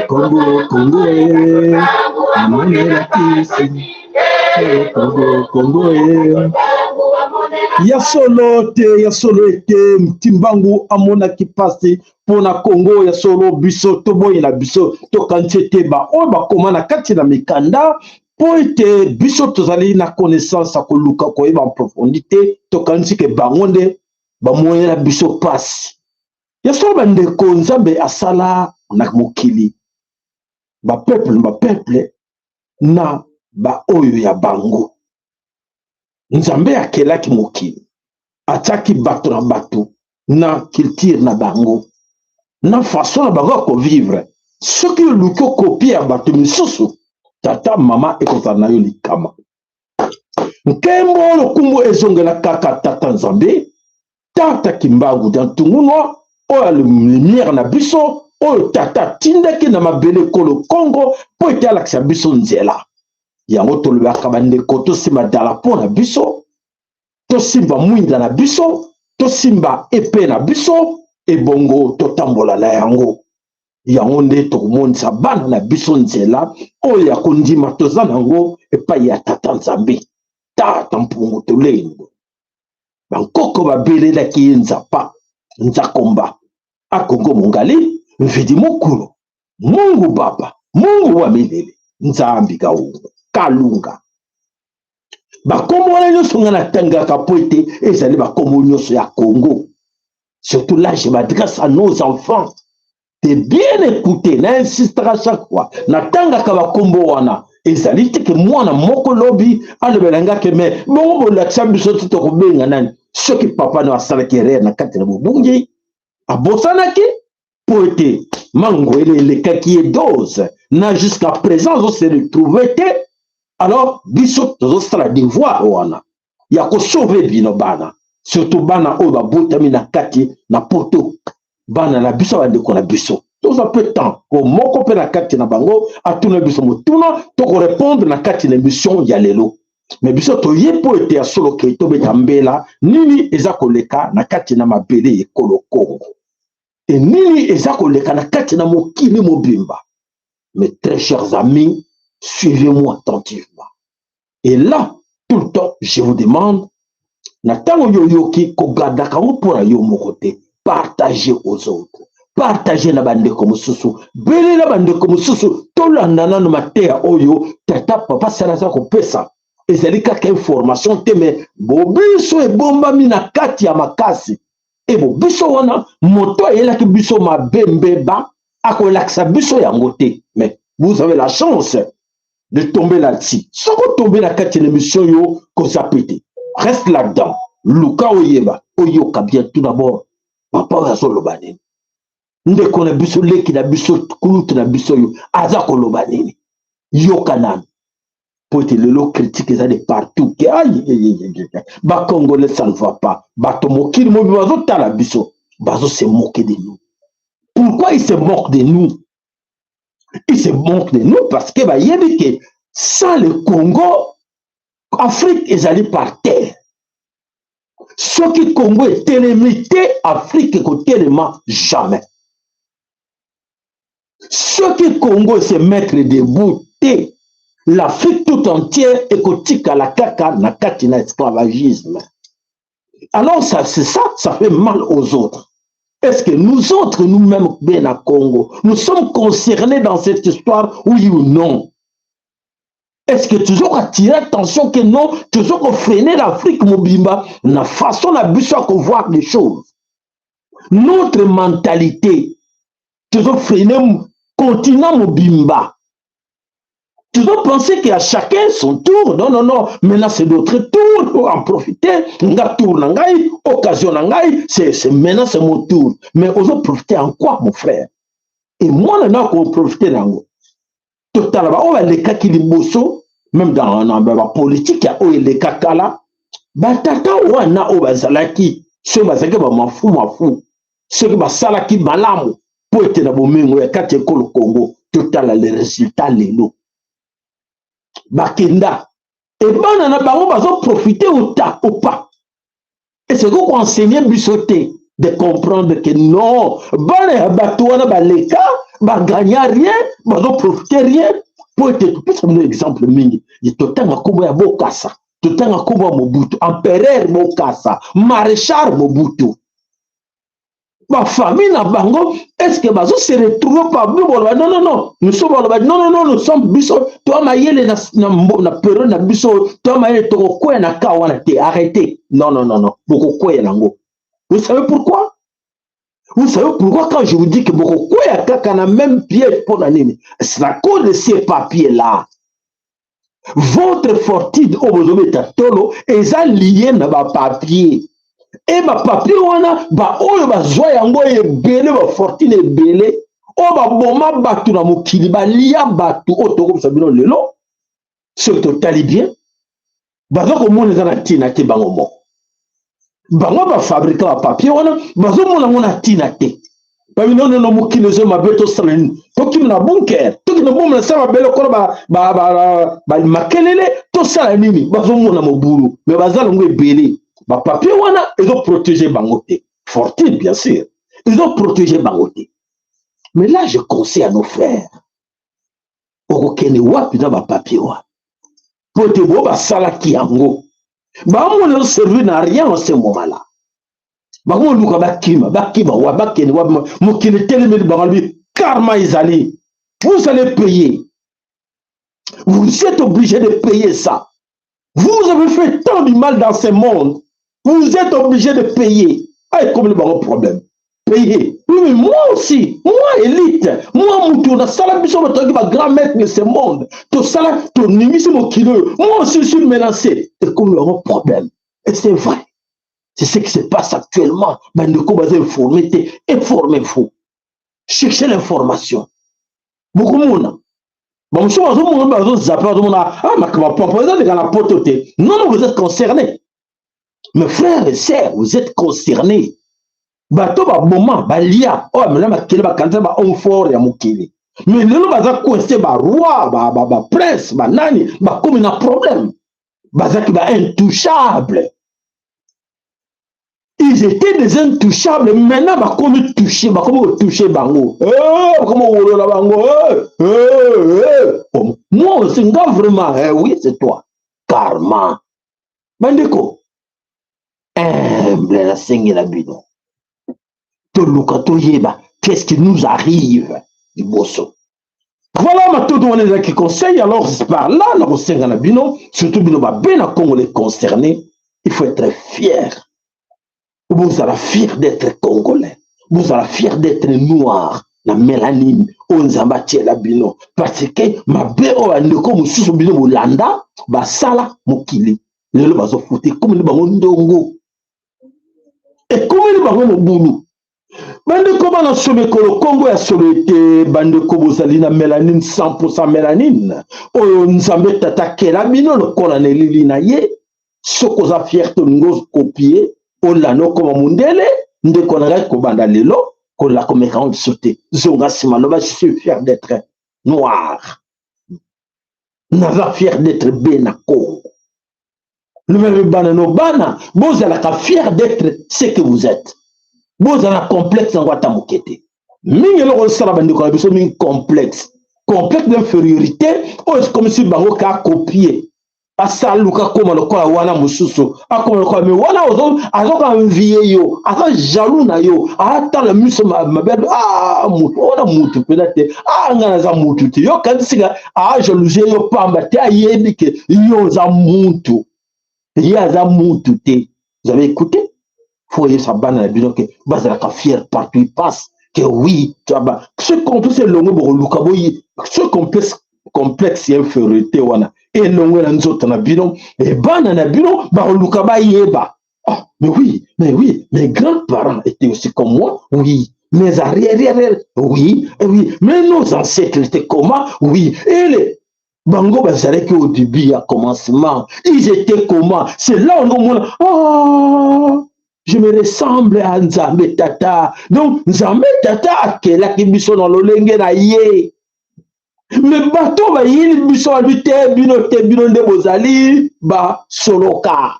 Kongo, Kongo, eh, amonela kisi. Kongo, Kongo, eh. Ya solo te, ya solo ete Mtimbangu amonaki mpasi mpo na Kongo. Ya solo, biso toboyi na biso, tokanisi ete baoyo bakoma na kati na mikanda, mpo ete biso tozali na connaissance ya koluka koyeba en profondeur te, tokanisi ke bango nde bamonela biso mpasi. Ya solo, bandeko, Nzambe asala na mokili bapeuple na bapeuple na baoyo ya bango. Nzambe akelaki mokili, atiaki bato na bato na culture na bango, na façon na bango ya kovivre. Soki oluki ocopier ya bato misusu, tata, mama, ekozala na yo likama. Nkembo, lokumu ezongela kaka Tata Nzambe, Tata Kimbangu Diantungunwa, oyo lumière na biso, oyo Tata atindaki na mabele ekolo Kongo mpo ete alakisa biso nzela. Yango tolobaka, bandeko, tosimba dalapo na biso, tosimba mwinda na biso, tosimba epe na biso, ebongo totambola na yango. Yango nde tokomonisa bana na biso nzela oyo ya kondima toza nango epai ya Tata Nzambe, Tata Mpungu Tolendo. Bankoko babelelaki ye Nzapa Nzakomba Akongo Mongali Mvidi Mokulu, Mungu Baba, Mungu wa milele, Nzambi Kaungu Kalunga. Bakombo wana nyonso ngai natangaka mpo ete ezali bakombo nyonso ya Congo. Surtout là, je m'adresse à nos enfants de bien écouter. Na insistaka chaque fois, natangaka bakombo wana, ezali te ke mwana moko lobi alobela nga ke me bongo bolakisa biso ti tokobenga nani. Soki papa no asalaki erreur na kati na bobungi, abosanaki mpo ete mangwele elekaki ye dose na jusqu'à présent azose retrouve te, alors biso tozosala devoir wana ya kosauver bino bana, surtout bana oyo babotami na kati na poto, bana na biso, bandeko na biso. Tozwa mpe temps ko moko mpe na kati na bango atuna biso motuna, tokorépondre na kati na émission ya lelo. Me biso toye mpo ete ya solo ke tobeta mbela nini eza koleka na kati na mabele ekolo Kongo e nini eza koleka na kati na mokili mobimba. Mes très chers amis, suivez-moi attentivement. Et là, tout le temps, je vous demande, na ntango yo oyoki, kogardaka yango mpona yo moko te, partage aux autres, partage na bandeko mosusu, belela bandeko mosusu. Tolanda nano mateya oyo tata papa Sala aza kopesa. Ezali kaka information te, me bobiso ebombami na kati ya makasi. E bobiso wana, moto ayelaki biso mabe, mbeba, akolakisa biso yango te. Mais vous avez la chance de tomber là-dessus. Soki otombe na kati ya émission, yo kozape te, reste là-dedans, luka oyeba, oyoka bien. Tout d'abord, papa oyo azoloba nini? Ndeko na biso, leki na biso, kulutu na biso oyo aza koloba nini? Yoka nanu, po ete lelo critique eza de partout ke ai, Bacongolais, ça ne va pas. Bato mokili mobi bazotala biso, bazose moquer de nous. Pourquoi ils se moquent de nous? Ils se moquent de nous parce que bayebi ke sans le Congo, Afrique ezali par terre. Soki Congo etelemi te, Afrique ekotelema jamais. Soki Congo se mettre debout te, l'Afrique tout entière ekotikala kaka na kati na esclavagisme. Alors ça, c'est ça, ça fait mal aux autres. Est-ce que nous autres, nous-mêmes, bien à Congo, nous sommes concernés dans cette histoire, oui ou non? Est-ce que toujours attirer attention que non, toujours freiner l'Afrique mobimba, la façon na biso à voir les choses? Notre mentalité, toujours freiner continent mobimba. Toujours penser qu'à chacun son tour. Non, non, non. Maintenant, c'est notre tour pour en profiter. Nga tour na ngai, occasion na ngai, c'est maintenant, c'est mon tour. Mais ozo profiter en quoi, mon frère? Et moi, na ko profiter nango. Totala ba oyo balekaki liboso, même dans na ba politique ya oyo eleka kala, batata wana oyo bazalaki, soki bazalaki bamafu mafu, soki basalaki malamu mpo ete na bomengo ya kati ekolo Congo, totala le résultat lelo. Bakenda ebana na bango bazoprofite ota opa. Eseki koenseigner biso te de comprendre que non, bana ya bato wana baleka. Bagagna rien, bazoprofite rien. Mpo ete topesa bino exemple mingi, totanga nkombo ya Bokasa, totanga nkombo ya Mobutu, empereur Bokasa, maréchal Mobutu, bafamille na bango, est ce que bazo se retrouve pa bino? Boloba non, non, non, nous sommes, baloba non, non, non, nous sommes, biso toa mayele na periode na biso, toa mayele, tokokwea na ka wana te. Arrêtez, non, non, non, non, bokokwea nango. Vous savez pourquoi? Vous savez pourquoi quand je vous dis que bokokwea kaka na même piège? Mpo na nini? C'est à cause de ces papiers là. Votre fortune oyo bozobeta tolo eza lié na bapapier, e bapapier wana, baoyo bazwa yango ebele, bafortune ebele oyo baboma bato na mokili, balia bato oyo tokobisa bino lelo. Soki totali bien, baza komona eza na ntina te. Bango moko, bango bafabrika bapapier wana, bazomona yango na ntina te. Babi nonono, mokili ezo mabe, tosala nini? Tokima na bunker, tokima bomona na sa mabele lokola makelele, tosala nini? Bazomona mobulu, me baza nango ebele. Bapapier wana ezoprotege bango te. Fortune, bien sûr, ezoprotege bango te. Mais là, je conseille à nos frères, okokende wapi na bapapier wana? Po ete bo basalaki yango, bamona ezoservir na rien en ce moment là. Bakomoluka bakima, bakima wa, bakende wapi? Mokili etelemeli bango. Alobi karma ezali, vous allez payer, vous êtes obligé de payer ça. Vous avez fait tant du mal dans ce monde, vous êtes obligé de payer. Ah, ekomeli bango problème, payer. Oui, mais moi aussi, moi élite, moi mutu nasala, biso batoki bagrand maître de ce monde, tosala, toningisi mokili oyo, moi aussi je suis menacé. Ekomi bango problème, et c'est vrai, c'est ce qui se passe actuellement. Bandeko baza informé te, informez-vous, cherchez l'information. Bokomona bamosusu bazomona, bazozape, bazomona ah, makambo ya pampa eza leka na poto te. Non, non, vous êtes concernés, mes frères et sœurs, vous êtes concernés. Bato baboma, balia oyo bamela makele, bakanisa bahomme fort ya mokili, mais lelo baza coincé. Baroi, baprince, banani bakomi na problème. Bazalaki baintouchable, ils étaient des intouchables. Maintenant bakomi touché, bakomi kotouche bango, bakomi kowolola bango. Moi aussi, nga vraiment, oui, c'est toi, karma. Bandeko humble, nasengela bino, toluka toyeba qu'est-ce qui nous arrive liboso. Voilà, matoto wana ezalaki conseil. Alors par là, na kosenga na bino, surtout bino babena Congolais concerné, il faut être fier. Bozala fier d'être Congolais, bozala fier d'être noir na mélanine oyo Nzambe atiela bino, parce que mabe oyo bandeko mosusu bino bolanda basala mokili, lelo bazofuta. Ekomeli bango ndongo, ekomeli bango mobulu. Bandeko bana somekolo Kongo ya solo ete bandeko bozali na mélanine, 100 mélanine oyo Nzambe Tata akela bino lokola na elili na ye. Soki oza fier te, olingi okopie, olanda, okoma mondele, ndeko na ngai, kobanda lelo kola komeka ngo biso te. Zonga nsima, loba: je suis fier d'être noir, naza fier d'être bena Congo. Lobela bana no, bana, bozalaka fier d'être ce que vous êtes. Bozala na complexe yango ata moke te. Mingi eloko osala bandeko na biso mingi, complexe, complexe d'infériorité oyo ekomisi bango ka copie. Asaluka akóma lokola wana, mosusu akóma lokola, me wana azoka envie yo, aza jaloux na yo, atala miso mabe. Ah, mutu wana mutu mpenza te. Ah, ngai naza mutu te. Yo kanisika ajalousie yo pamba te, ayebi ke yo oza mutu, ye aza mutu te. Vous avez écouté? Faut oyebisa bana na bino ke bazalaka fier partout il passe, que oui, ce complexe elongo, bokoluka boyi ce complexe, complexe ya infériorité wana elongo na nzoto na bino. E bana na bino bakoluka bayeba: ah, mais oui, mais oui, mes grands-parents étaient aussi comme moi, oui, mes arrière, oui, et oui, mais nos ancêtres étaient comment? Oui, et les bango bazalaki au début ya commencement, ils étaient comment? C'est là on omona: oh, je me ressemble à Nzambe Tata. Donc Nzambe Tata akelaki biso na lolenge na ye, me bato bayini biso, balobi te, bino te, bino nde bozali basoloka,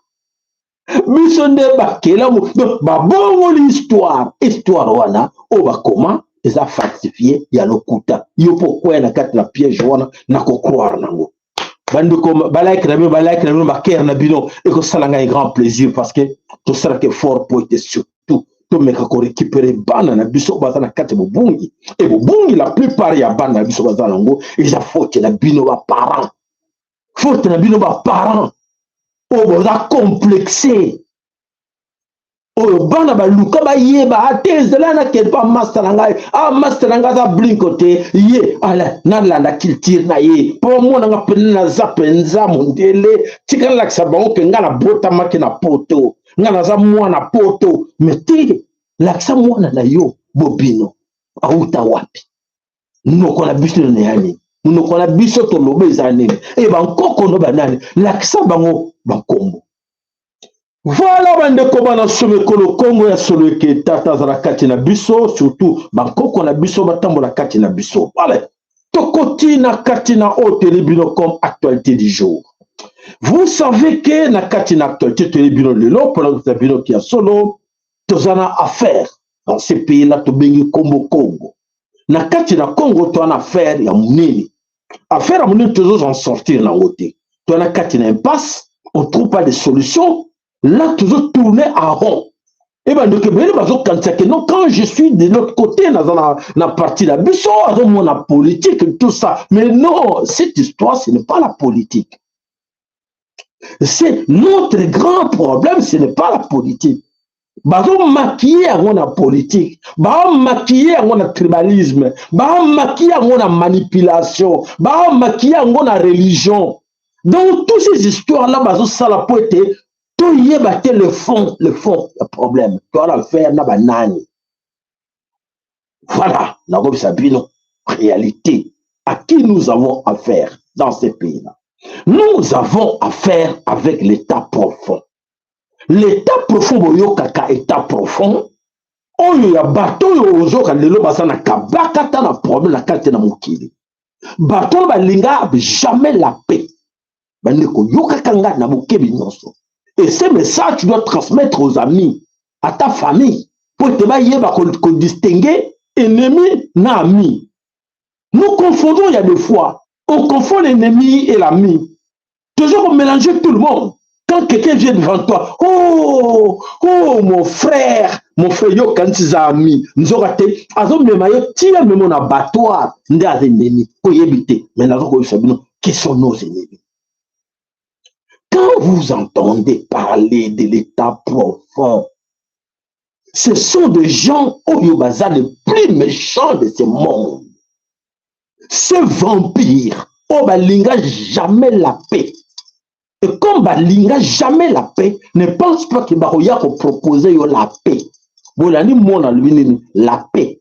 biso nde bakelamu. Donc babongoli histoire, histoire wana oyo bakoma. Eza falsifié, ya lokuta. Yo mpo okwea na kati na piège wana na kocroire nango. Bandeko, balike na bino, balike na bino, bacœur na bino ekosala ngai grand plaisir, parce que tosalaka effort po ete surtout tomeka korécupérer bana na biso baza na kati ya bobungi. E bobungi, la plupart ya bana na biso baza nango, eza faute na bino baparent, faute na bino baparent oyo boza complexe, oyo bana baluka bayeba ate ezala nakende mpa master na ngai. A master na ngai aza blinko te, ye ala nalanda culture na ye mpo bamonanga pene naza mpenza mondele. Tika nalakisa bango ke ngai nabotamaki na Poto, ngai naza mwana Poto. Me te, lakisa mwana na yo bobino auta wapi, monoko na biso nene ya nini, monoko na biso toloba eza nini, e bankoko no banani, lakisa bango bankombo. Voilà, bandeko bana somekolo Kongo ya solo, eke tata azala kati na biso, surtout bankoko na biso batambola kati na biso. Voilà, tokoti na kati na oyo toyeli bino comme actualité du jour. Vous savez ke na kati na actualité toyeli bino lelo, mpona kota bino ya solo, toza na affaire dans ce pays là tobengi kombo Congo. Na kati na Congo toza na affaire ya monene, affaire ya monene, tozoza sortir nango te. Toza na kati na impasse, on trouve pas de solution là, toujours tourner en rond. E bandeko ebele bazokanisa ke non, quand je suis de l'autre côté, naza na parti na biso, azomona politique, tout ça. Mais non, cette histoire, ce n'est pas la politique. C'est notre grand problème, ce n'est pas la politique. Bazomaquiller yango na politique, baomaquiller yango na tribalisme, baomaquiller yango na manipulation, baomaquiller yango na religion. Donc toutes ces histoires là bazosala po ete toyeba te le fond, le fond ya problème. Toala affaire na banani? Voilà, nakobisa bino réalité à qui nous avons affaire dans ces pays là. Nous avons affaire avec l'état profond. L'état profond, boyokaka état profond oyo ya bato oyo ozoyoka lelo baza na kabaka ta na problème na kati na mokili, bato oyo balinga jamais la paix. Bandeko, yokaka nga na bokebi nyonso, et ce message, tu dois transmettre aux amis, à ta famille, po ete bayeba kodistinguer ennemi na ami. Nous confondons, il y a des fois on confond l'ennemi et l'ami, toujours mélanger tout le monde. Quand quelqu'un vient devant toi, oh oh, mon frère, mon frère, yo kanisi za ami, nzoka te, azomema yo tia memo na abattoir, nde aza ennemi. Koyebi te. Mais nazokoyebisa bino qui sont nos ennemis. Quand vous entendez parler de l'état profond, ce sont des gens oyo baza les plus méchants de ce monde, ces vampires oyo balinga jamais la paix. Et comme balinga jamais la paix, ne pense pas que bakoya koproposer yo la paix. Bolandi mona alobi nini? La paix.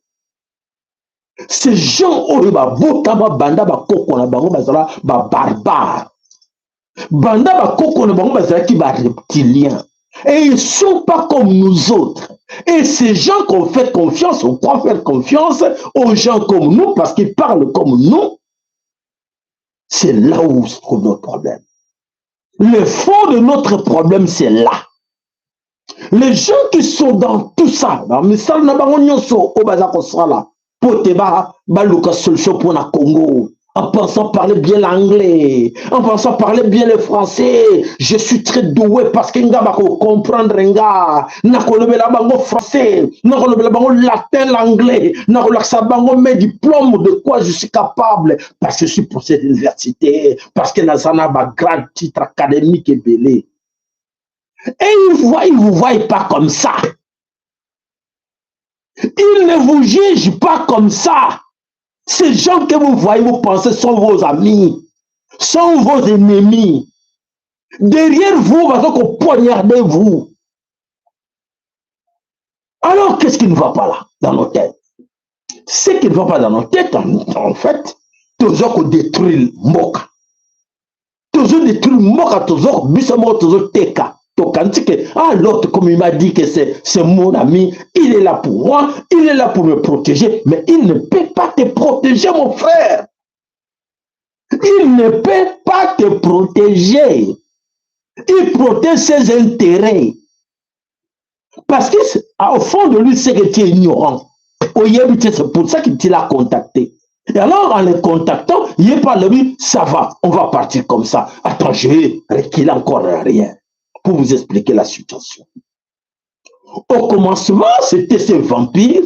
Ces gens oyo babotama banda bakoko na bango bazala babarbare, banda bakoko na bango bazalaki bareptilien, et ils sont pas comme nous autres. Et ces gens qu'on fait confiance, on croit faire confiance aux gens comme nous parce qu'ils parlent comme nous, c'est là où se trouve notre problème. Le fond de notre problème, c'est là. Les gens qui sont dans tout ça, dans misala na bango nyonso oyo baza kosala po te baluka solution mpona Congo, en pensant parler bien l'anglais, en pensant parler bien le français. Je suis très doué parce que nga bako comprendre nga. Nakolobela bango français, nakolobela bango latin, l'anglais, nakolakisa bango mes diplômes, de quoi je suis capable, parce que je suis pour cette université, parce que naza na ba grand titre académique ebele. Et ils vous voient pas comme ça. Ils ne vous jugent pas comme ça. Ces gens que vous voyez, vous pensez sont vos amis, sont vos ennemis. Derrière vous, va poignarder vous. Alors, qu'est-ce qui ne va pas là, dans nos têtes? Ce qui ne va pas dans nos têtes, en fait, toujours détruire mboka. Toujours détruire mboka, toujours biso moko tozoteka. Tokanisi que ah, l'autre, comme il m'a dit que c'est mon ami, il est là pour moi, il est là pour me protéger, mais il ne peut pas te protéger, mon frère. Il ne peut pas te protéger. Il protège ses intérêts. Parce qu'au fond de lui, c'est que tu es ignorant. Oyebi te, c'est pour ça que tu l'as contacté. Et alors, en le contactant, il est pas lui, ça va, on va partir comme ça. Attends, je vais reculer encore arrière pour vous expliquer la situation. Au commencement, c'était ces vampires,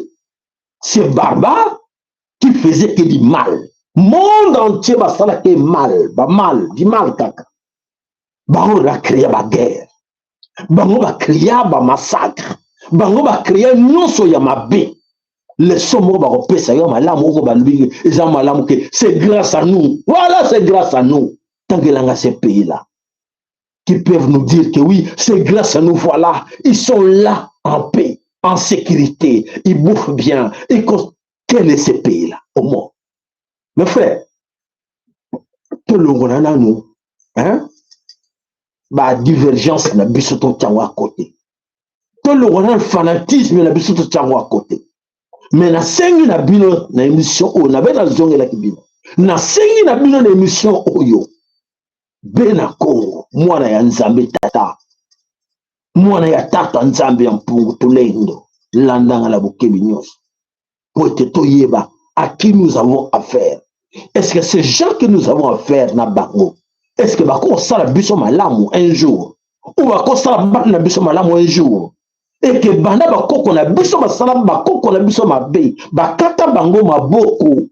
ces barbares qui faisaient que du mal. Monde entier basalaki mal, ba mal, du mal kaka. Bango bacréa ba guerre, bango bacréa ba massacre, bango bacréa nyonso ya mabe. Leçon moko bakopesa yo malamu, oko balobi eza malamu ke c'est grâce à nous. Voilà, c'est grâce à nous. Tangelanga ces pays-là qui peuvent nous dire que oui, c'est grâce à nous, voilà, ils sont là en paix, en sécurité, ils bouffent bien. Ils Quel est ce pays-là au monde? Mes frères, tolongola nanu, hein? Ba divergence na biso totiango à côté. Tolongola nanu fanatisme na biso totiango à côté. Mais nasengi na bino na émission oyo, nabe nazongelaki bino. Nasengi na bino na émission oyo, Bena Kongo, mwana ya Nzambe tata, mwana ya tata Nzambe ya mpungu tolendo, landanga na bokebi nyonso. Po ete toyeba à qui nous avons affaire. Est-ce que ces gens que nous avons affaire na bango, est-ce que bakosala biso malamu un jour, ou bakosala bana na biso malamu un jour? Et que banda bakoko na biso basala bakoko na biso mabe, bakata bango maboko,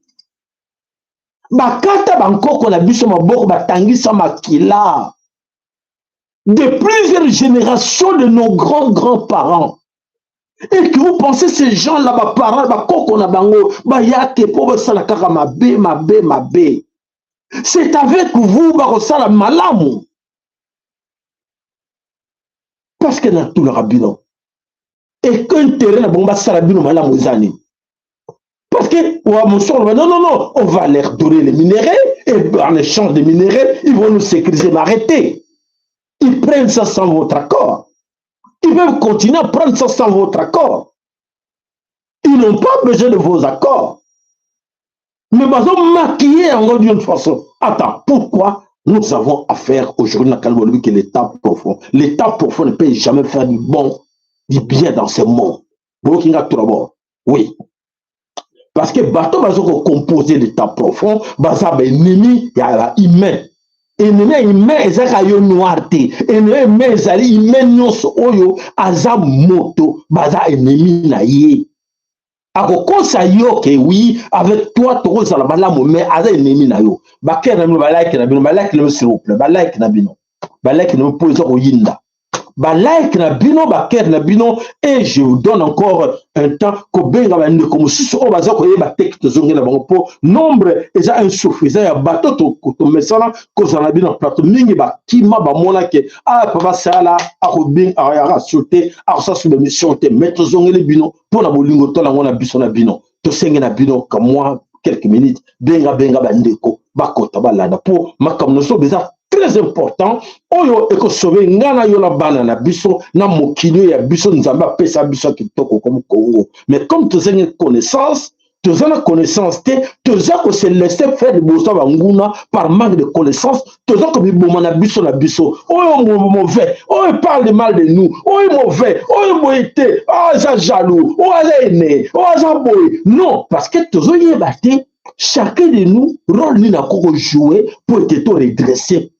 bakata bankoko na biso maboko, batangisa makila de plusieurs générations de nos grands-grands-parents. Et que vous pensez ces gens-là, ba parents, ba koko na bango, ba yake po basala kaka mabe, mabe, mabe. C'est avec vous bakosala malamu. Parce que na tout le bino. Et que intérêt na bango basala bino malamu eza nini? Parce que, ouais, mon soeur, non, non, non, on va leur donner les minéraux, et en échange des minéraux, ils vont nous sécuriser, mais arrêtez. Ils prennent ça sans votre accord. Ils peuvent continuer à prendre ça sans votre accord. Ils n'ont pas besoin de vos accords. Mais ils ont maquillé encore d'une façon. Attends, pourquoi nous avons affaire aujourd'hui dans le que l'état profond? L'état profond ne peut jamais faire du bon, du bien dans ce monde. Oui. Parce que bato bazo composer l'état profond, baza ba ennemi ya humain. Ennemi humain ezaka yo noir te. Ennemi humain ezali humain nyonso oyo aza moto, baza ennemi na ye. Akokosa yo ke oui, avec toi tokozala malamu, mais aza ennemi na yo. Bakere na bino, balike na bino, balike na bino s'il vous plaît, balike na bino. Balike na bino po eza koyinda. Balike na bino, bakere na bino, et je vous donne encore un temps kobenga bandeko mosusu oyo baza koyeba te tozongela bango po nombre eza insuffisant ya bato tomesana kozala na bino plateau mingi bakima bamonake ah papa sala akobenga akasulte akosala sur émission te, mais tozongeli bino mpona bolingo tolango na biso na bino tosenge na bino ka mwa quelques minutes benga benga bandeko bakota balanda po makambo nyonso eza très important oyo ekosauver nga na yo na bana na biso na mokili ya biso Nzambe apesa biso kitoko comme Congo. Mais comme tozangi connaissance, toza na connaissance te, toza kose laisser faire liboso ya banguna par manque de connaissance, toza komiboma na biso na biso. Oyo mauvais, oyo parle mal de nous, oyo mauvais, oyo boye te, oyo aza jaloux, oyo aza aîné, oyo aza boye. Non, parce que tozoyeba te chacun de nous rôle nini akoki jouer po ete to redresser,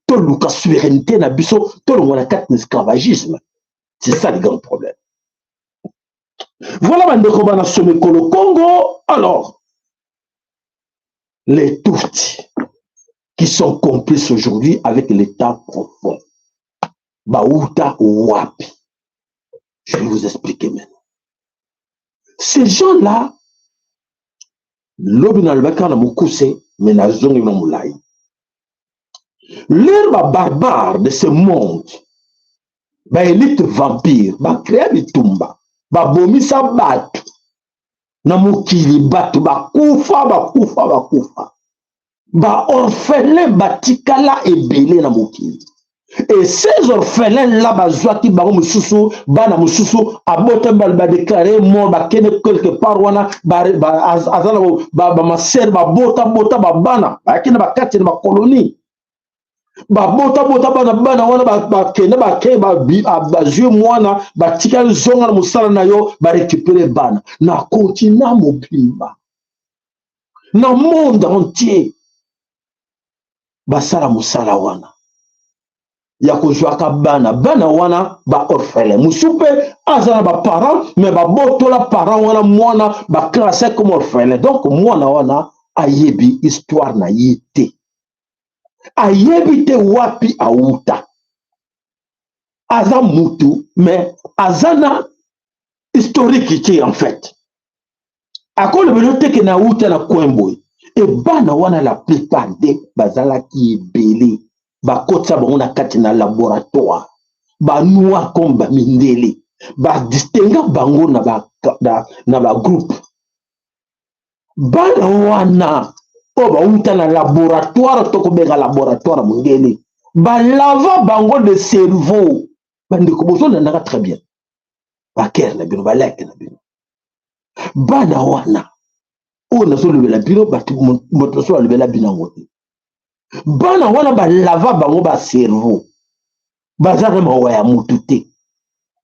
toluka souveraineté na biso, tolongwa na kati na esclavagisme. C'est ça le grand problème. Voilà bandeko bana somekolo Congo. Alors les Tutsis qui sont complices aujourd'hui avec l'état profond, bauta wapi? Je vais vous expliquer maintenant. Ces gens-là, lobi nalobaki na mokuse, mais nazongi na molai. Leur barbare de ce monde, ba élite vampire, ba créa bitumba, babomisa bato na mokili, bato bakufa, bakufa, bakufa, ba orphelin batikala ebele na mokili. Et ces orphelins là bazwaki bango mosusu, bana mosusu abota badéclarer mort, bakende quelque part wana, aza na bamasere, babota bota babana, bayaki na bakati na bakolonie. Babotabota bana, bana wana bakende, bakei, bazwi mwana, batikali, zonga na mosala na yo. Barécupérer bana na continent mobimba, na monde entier. Basala mosala wana ya kozwaka bana, bana wana baorphelin. Mosusu mpe aza na baparent, mais babotola parent wana mwana, baclasse comme orphelin. Donc mwana wana ayebi histoire na ye te, ayebi te wapi awuta. Aza mutu, mais aza na historique te. En fait, akolobela te ke nauta na coin boye. E bana wana, la plupart de bazalaki ebele, bakotisa bango na kati na laboratoire, banoir comme bamindele, badistinga bango na bagroupe. Bana wana oyo bauta na laboratoire, to kobenga laboratoire mondele, balava bango de cerveau. Bandeko, bozolandaka très bien, bakere na bino, balike na bino. Bana wana oyo nazolobela bino, bato moto mosusu balobela bino yango te. Bana wana balava bango bacerveau, baza na mawa ya mutu te.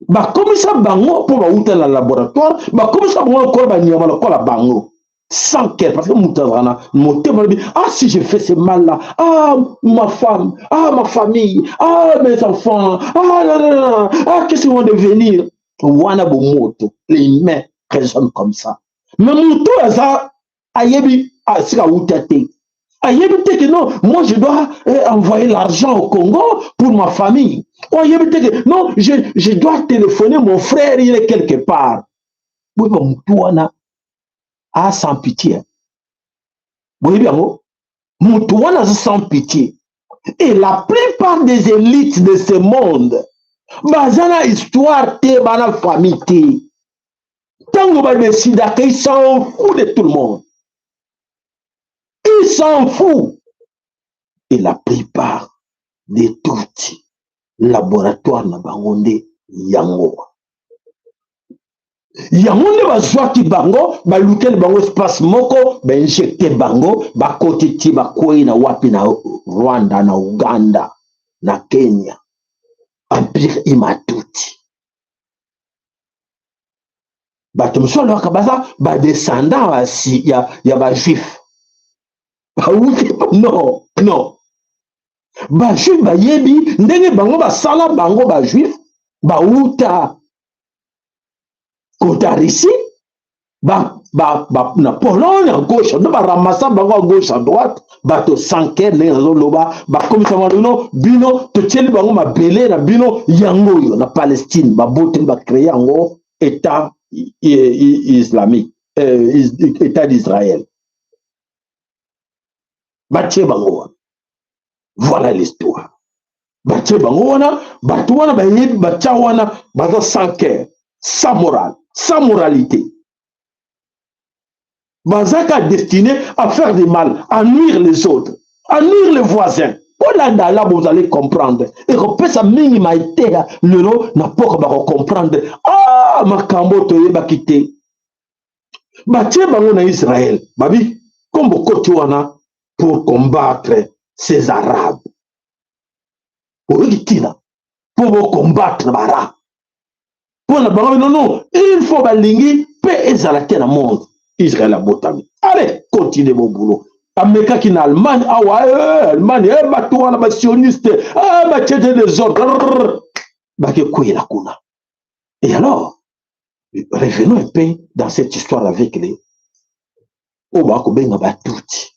Bakomisa bango, mpo bauta na laboratoire, bakomisa bango lokola banyama, lokola bango sans cœur, parce que moto azalaka na motema, alobi: "Ah, si je fais ce mal là, ah, ma femme, ah, ma famille, ah, mes enfants, ah non, non, non, ah, qu'est-ce qu'ils vont devenir?" Wana bomoto, l'humain raisonne comme ça. Mais moto aza ayebi esika awuta te, ayebi te que non, moi je dois envoyer l'argent au Congo pour ma famille, o ayebi te que non, je dois téléphoner mon frère, il est quelque part. Boyeba, motu wana a sans pitié. Boyebi yango, motu wana aza sans pitié. Et la plupart des élites de ce monde baza na histoire te, bana famille te. Ntango badécidaka, ils s'en fout de tout le monde, ils s'en fout. Et la plupart de Tutsi, laboratoire na bango nde yango. Yango nde bazwaki bango, balukeli bango espace moko, bainjecte bango, bakoti ti bakwei na wapi? Na Rwanda, na Uganda, na Kenya, empire Hima-Tutsi. Bato mosusu alobaka baza badescendant ya bajuif bawuti. Non, non, bajuif bayebi ndenge bango basala bango. Bajuif bawuta kota Russie, ba, na Pologne, à gauche, nde baramasa bango à gauche, à droite. Bato sans cœur, ndenge nazoloba, bakomisa bino bino, totieli bango mabele na bino yango oyo na Palestine, baboteli, bacréer yango État islamique, État d'Israël, batie bango wana. Voilà l'histoire. Batie bango wana, bato wana bayebi batia wana, baza sans cœur, sans morale, sans moralité. Bazaka destiné à faire du mal, à nuire les autres, à nuire les voisins. Kolanda la, vous allez comprendre. Ekopesa mingi mateya lelo na mpoka, bakocomprendre. Ah, makambo toyebaki te. Batie bango na Israël, babi kombo koti wana pour combattre ces Arabes. Oyoki ntina mpo bocombattre baarabe mpo na bango? Non, il faut balingi mpe ezala te na monde. Israel abotami. Allez, continue mon boulot. Amekaki na Allemagne awa, Allemagne, bato wana basioniste, batie te désordre, bakekwela kuna. Et alors, revenons un peu dans cette histoire avec les oyo bakobenga Batutsi.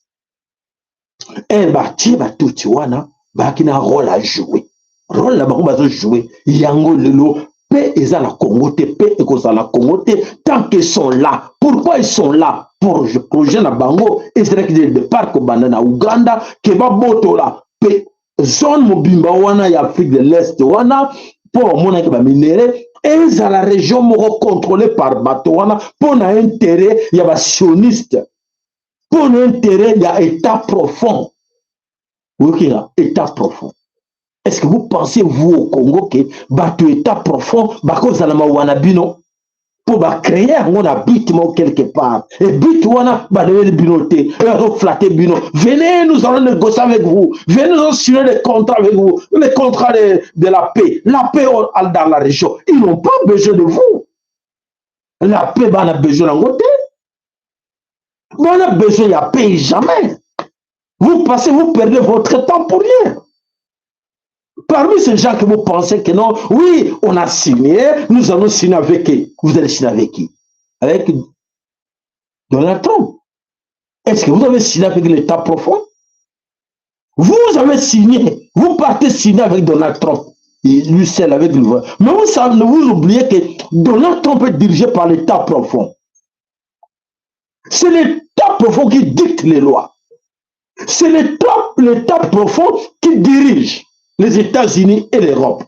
Batie Batutsi wana, bayaki na rôle à jouer. Rôle na bango bazojouer yango lelo mpe eza na Congo te, mpe ekozala na Congo te tant qu'ils sont là. Pourquoi ils sont là? Pour projet na bango ezalaki de départ kobanda na Uganda, ke babotola mpe zone mobimba wana ya Afrique de l'Est wana, mpo bamonaki baminerais, ezala région moko contrôlé par bato wana, mpo na intérêt ya basioniste, mpo na intérêt ya État profond. Oyokinga État profond? Est-ce que vous pensez, vous, au Congo, ke bato État profond bakozala mawa na bino? Mpo bacréer yango na but moko quelque part, et but wana balobeli bino te. Oyo azoflatter bino: venez, nous allons négocier avec vous, venez, nous allons signer des contrats avec vous, les contrats de la paix, la paix dans la région. Ils n'ont pas besoin de vous. La paix, bana besoin yango te, bana besoin ya paix jamais. Vous passez, vous perdez votre temps pour rien. Parmi ces gens que vous pensez que non, oui, on a signé, nous allons signer avec qui? Vous allez signer avec qui? Avec Donald Trump. Est-ce que vous avez signé avec l'État profond? Vous avez signé, vous partez signer avec Donald Trump, et lui seul avec lui. Mais vous savez, vous oubliez que Donald Trump est dirigé par l'État profond. C'est l'État profond qui dicte les lois. C'est l'État profond qui dirige les États-Unis et l'Europe.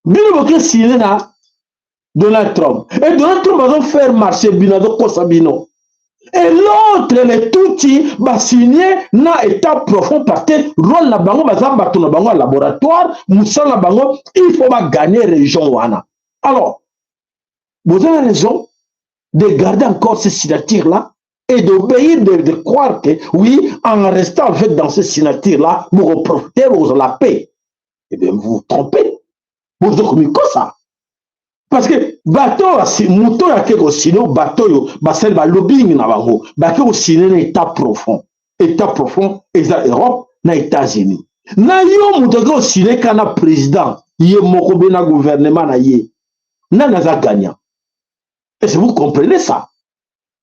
Bino boke signé na Donald Trump. Et Donald Trump va faire marcher bino, azokosa bino. Et l'autre, les Tutsi, ba signé na État profond parce que rôle na bango, baza bato na bango laboratoire, mosala na bango, il faut ba gagner région wana. Alors, vous avez raison de garder encore ces signatures-là et d'obéir, de croire que oui, en restant avec dans ces signatures-là, vous profitez, vous la paix. Eh bien, vous vous trompez. Vous êtes comme ça. Parce que bato, moto ake kosigner, bato oyo basali balobbying na bango, bake kosigner na État profond. État profond eza Europe na États-Unis. Na yo moto ake kosigner ka na président ye moko be na gouvernement na ye, nani aza gagnant? Est-ce que vous comprenez ça?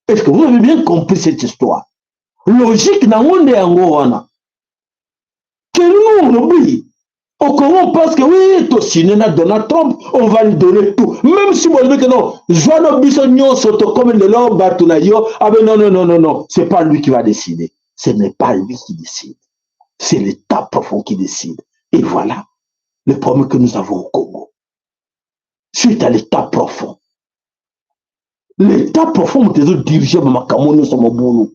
Est-ce que vous avez bien compris cette histoire? Logique nango nde yango wana que nous, on oublie. Au Congo, on pense que oui, tosigné na Donald Trump, on va lui donner tout. Même si vous dites que non, zwa biso nyonso comme lelo bato na yo, ah ben non, non, non, non, non, c'est pas lui qui va décider. Ce n'est pas lui qui décide. C'est l'État profond qui décide. Et voilà le problème que nous avons au Congo. Suite à l'État profond. L'État profond, nous diriger makambo nyonso mobulu.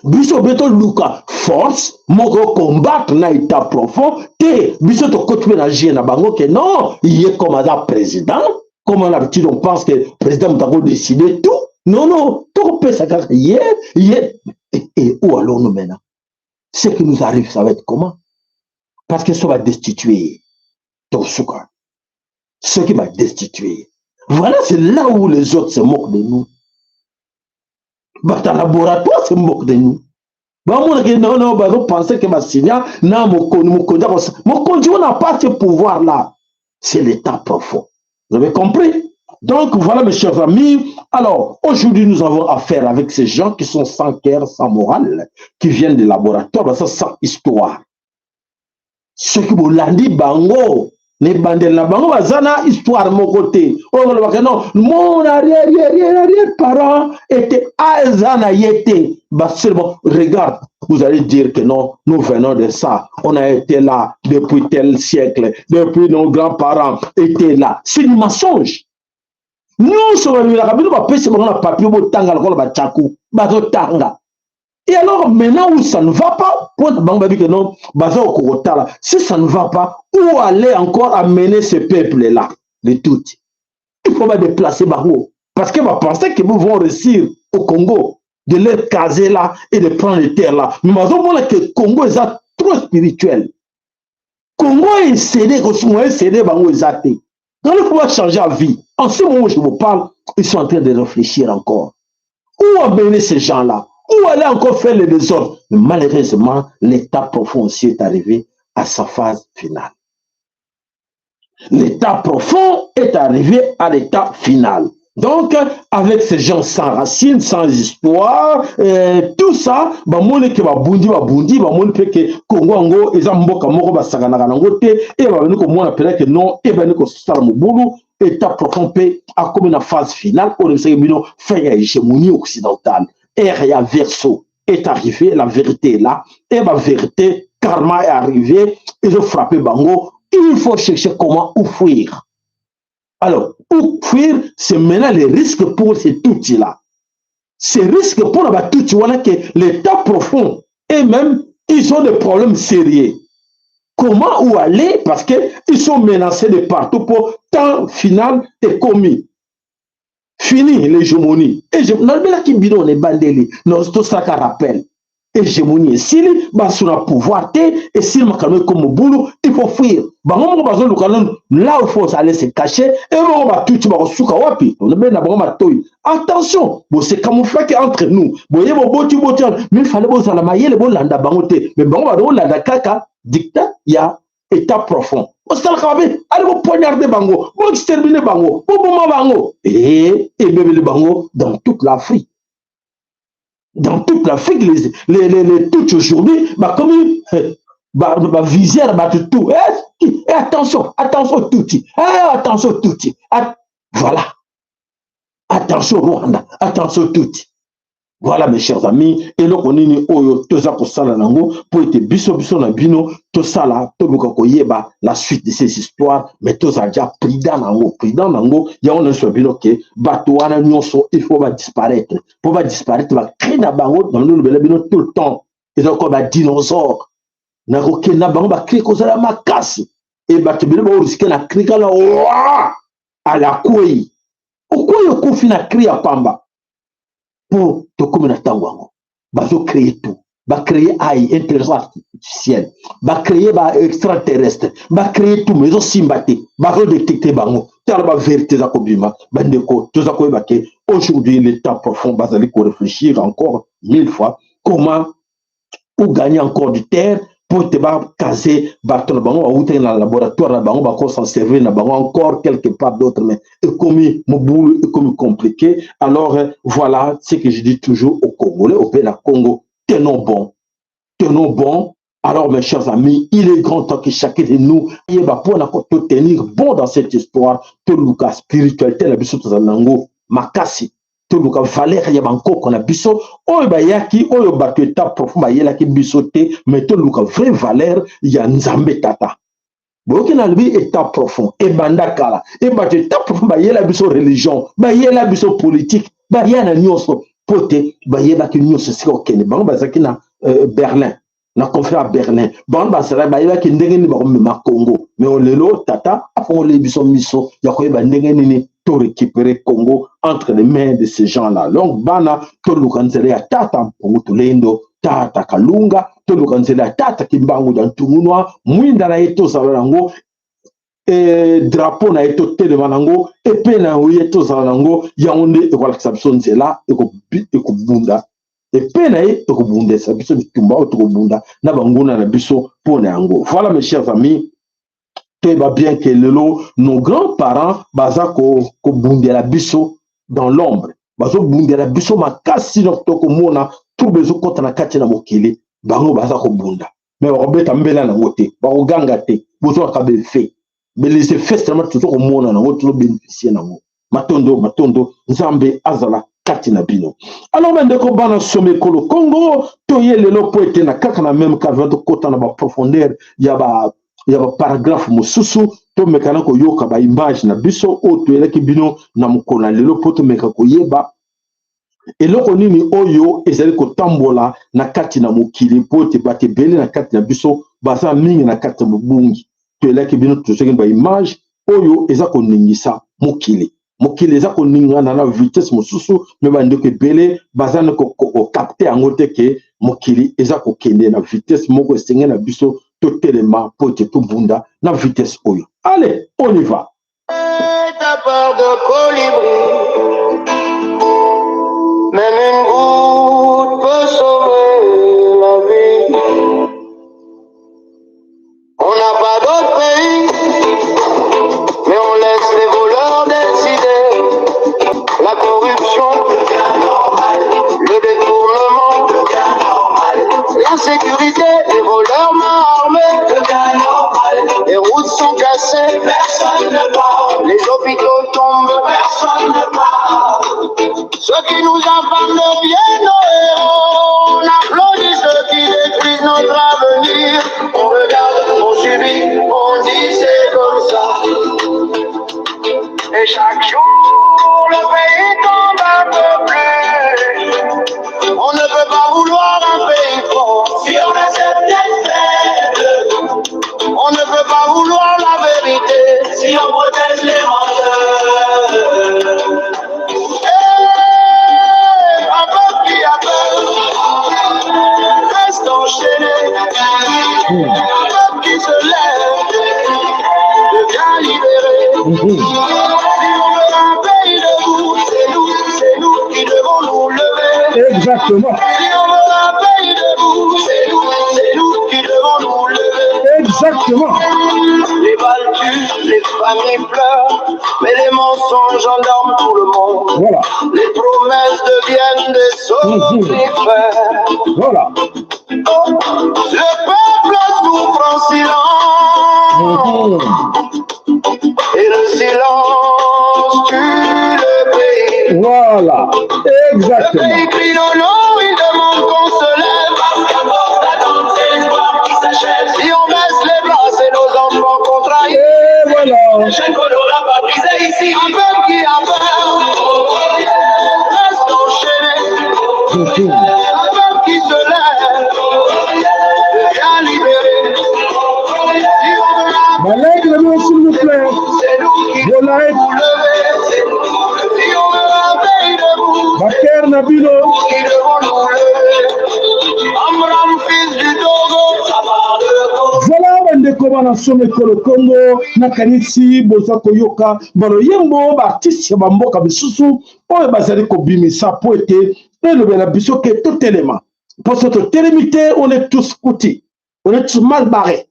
Biso be toluka force moko combattre na État profond te. Biso tokoti mpe na jeu na bango ke non, ye comme aza président, comme on l'habitude, on pense que président moto akodécider tout. Non, non, tokopesa kaka ye ye. Et où allons-nous maintenant? Ce qui nous arrive, ça va être comment? Parce que so badestituer, tosuka ceux qui va destituer. Voilà, c'est là où les autres se moquent de nous. Bato ya laboratoire se moquent de nous. Bamonaki non, non, bazopenser ke basinya na mokonzi. Mokonzi, mokonzi, on n'a pas ce pouvoir là, c'est l'État profond. Vous avez compris? Donc voilà, mes chers amis. Alors aujourd'hui, nous avons affaire avec ces gens qui sont sans cœur, sans morale, qui viennent des laboratoires, ça, sans histoire. Soki bolandi bango na ebandeli na bango, baza na histoire moko te. Oyo balobaka non, mon arrière arrière arrière parent était, aza na ye te. Seulement regarde, vous allez dire que non, nous venons de ça, on a été là depuis tel siècle, depuis nos grands-parents étaient là. C'est du mensonge nyonso. Bamelaka bino, bapesi bango na papier, botanga lokola batyaku bazotanga. Et alors, maintenant où ça ne va pas, pour que non, si ça ne va pas, où aller encore amener ce peuple-là, les Tutsis? Il faut pas déplacer bango. Parce que va penser que vous vont réussir au Congo, de les caser là et de prendre les terres là. Mais que le Congo est trop spirituel. Congo est cédé, est cédé, bango est. Donc il faut changer la vie. En ce moment où je vous parle, ils sont en train de réfléchir encore. Où amener ces gens-là? Où aller encore faire le désordre? Mais malheureusement, l'État profond aussi est arrivé à sa phase finale. L'état profond est arrivé à l'état final. Donc, avec ces gens sans racines, sans histoire, tout ça, bamoni ke babundi, babundi, bamoni mpe ke Kongo yango eza mboka moko basakanaka nango te. E babandi komona mpenza ke non, ebandi kosala mobulu. État profond mpe akomi na phase finale oyo ebisaki bino fin ya hégémonie occidentale. Ère ya Verseau est arrivé, la vérité est là, et la vérité, karma est arrivé, ils ont frappé bango, il faut chercher comment où fuir. Alors, où fuir, c'est maintenant les risques pour ces Tutsis-là. Ces risques pour la Tutsi, voilà que l'État profond, et même, ils ont des problèmes sérieux. Comment, où aller? Parce qu'ils sont menacés de partout pour temps final est commis. Fini l'hégémonie. Nalobelaki bino na ebandeli, tosalaka rappel. Hégémonie esili, basu na pouvoir te, esili, makambo ekomi mobulu, il faut fuir. Bango moko bazoluka nanu là où faut aller se cacher. E moko batuti bakosuka wapi? Tolobeli na bango matoi. Attention, bose camouflaki entre nous, boye boboti boti, mais fallait bozala mayele, bolanda bango te. Mais bango bazolanda kaka dictat ya état profond. Bosalaka mabe, ale bopoignarde bango, boextermine bango, boboma bango, e ebebeli bango dans toute l'Afrique. Dans toute l'Afrique, les Tutsis aujourd'hui bakomi bavisière bato tout. Eh, attention, attention Tutsi, eh, attention Tutsi. Voilà, attention Rwanda, attention Tutsi. Voilà, mes chers amis, eloko nini oyo toza kosala nango mpo ete biso na bino tosala, toluka koyeba la suite de ces histoires, mais tozala déjà prudent nango, prudent nango. Yango nyonso bino ke bato wana nyonso, il faut badisparaître. Mpo badisparaître, bacri na bango nanolobela bino tout le temps, eza koka badinosaure na kokende na bango. Bacri kozala makasi e bato ebele baorisquer na cri kala wa ala kwei, okwei, okufi na cri ya pamba. Mpo tokómi na ntango yango, bazocréer tout, bacréer AI, intelligence artificielle, bacréer baextraterrestre, bacréer tout, mais ezosimba te, bazodétecte bango. Tala bavérité eza kobima. Bandeko, toza koyeba ke aujourd'hui l'état profond bazali koréfléchir encore mille fois comment ou gagner encore du terre mpo ete bakaze bato na bango bautaki na laboratoire na bango, bakosan servir na bango encore quelque part d'autre. Mais ekomi mobulu, ekomi compliqué. Alors voilà ce que je dis toujours aux Congolais, au pays na Congo: tenons bon, tenons bon. Alors, mes chers amis, il est grand temps que chacun de nous yeba mpona tenir bon dans cette histoire. Toluka spiritualité na biso, tozala nango makasi. Toluka valeur ya bankoko na biso oyo bayaki, oyo bato état profond bayelaki biso te, mais toluka vraie valeur ya Nzambe Tata. Boyoki nalobi état profond ebanda kala. E bato état profond bayela biso religion, bayela biso politique, baya na nyonso, mpo te bayebaki nyonso esika kokende. Bango bazalaki na Berlin, na conférence ya Berlin. Bango bazalaki, bayebaki ndenge nini bakomema Congo. Mais lelo Tata afongoli biso miso ya koyeba ndenge nini to récupérer Congo entre les mains de ces gens-là. Donc bana, toluka nzela ya Tata Mpongo Tolendo, Tata Kalunga, toluka nzela ya Tata Kimbangu da Ntungunwa. Mwinda na ye tozala nango, drapeau na ye totelema nango, epe na ye tozala nango. Yango nde ekolakisa biso nzela, ekobunda epe na ye, ekobundisa biso bitumba oyo tokobunda na banguna na biso mpo na yango. Voilà, mes chers amis, toyeba bien ke lelo nos grands-parents baza kobundela biso dans l'ombre, bazobundela biso makasi. Na tokomona trouble ezokɔta na kati na mokili, bango baza kobunda, mais bakobeta mbela nango te, bakoganga te. Bozwaka baeffet, mais les effets seulement toza komona nango, tozobénéficie nango. Matondo, matondo, Nzambe azala kati na bino. Alors bandeko, bana somi ekolo Congo, toye lelo mpo ete na kaka na même cadre, tokɔta na baprofondeur ya baparagraphe mosusu. Tomeka na koyoka baimage na biso oyo toyelaki bino na mokolo na lelo, mpo tomeka koyeba eloko nini oyo ezali kotambola na kati na mokili, mpo ete bato ebele na kati na biso baza mingi na kati ya mobungi. Toyelaki bino, tozwaki baimage oyo eza koningisa mokili. Mokili eza koningana na vitesse mosusu, mais bandeko ebele baza na kokapter yango te ke mokili eza kokende na vitesse moko esenge na biso totelema mpo ete tobunda na vitesse oyo. Allez, on y va. Ta part de colibri, même une goutte peut sauver la vie. On n'a pas d'autre pays, mais on laisse les voleurs décider. La corruption, le détournement, l'insécurité, les voleurs main armée. Les routes sont cassées, les hôpitaux tombent. Ceux qui nous infament deviennent nos héros. On applaudit ceux qui détruisent notre avenir. On regarde, on subit, on dit c'est comme ça. Et chaque jour, le pays tombe un peu plus. On ne peut pas vouloir un pays fort si on accepte d'être faible. On ne peut pas vouloir la vérité si on protège les menteurs. Un peuple qui se lève devient libéré. Si on veut un pays debout, c'est nous qui devons nous lever. Exactement. Si on veut un pays debout, c'est nous qui devons nous lever. Exactement. Les balles tuent, les familles pleurent, mais les mensonges endorment tout le monde. Voilà. Les promesses deviennent des somnifères. Voilà. Oh, le peuple souffre en silence. Et le silence tue le pays. Voilà. Exactement. Le pays crie non, non, il demande qu'on se lève. Parce qu'à force d'attendre, c'est l'espoir qui s'achève. Si on baisse les bras, c'est nos enfants qu'on trahit. Et voilà. La chaîne qu'on n'aura pas brisée ici. Un peuple qui a peur reste enchaîné. Un peuple qui se lève devient libéré. Si on veut la Malek, s'il vous plaît. c'est nous qui Vos likes. nous lever. Si on veut un pays debout, Baker Nabilo. qui devons nous lever. Amram, fils du Togo, ça part de Congo. Voilà bandeko bana somo ekolo Congo, nakanisi boza koyoka baloyembo baartiste ya bamboka misusu oyo bazali kobimisa po ete elobela biso ke totelema, mpo so totelemi te, on est tous foutus, on est tous mal barrés.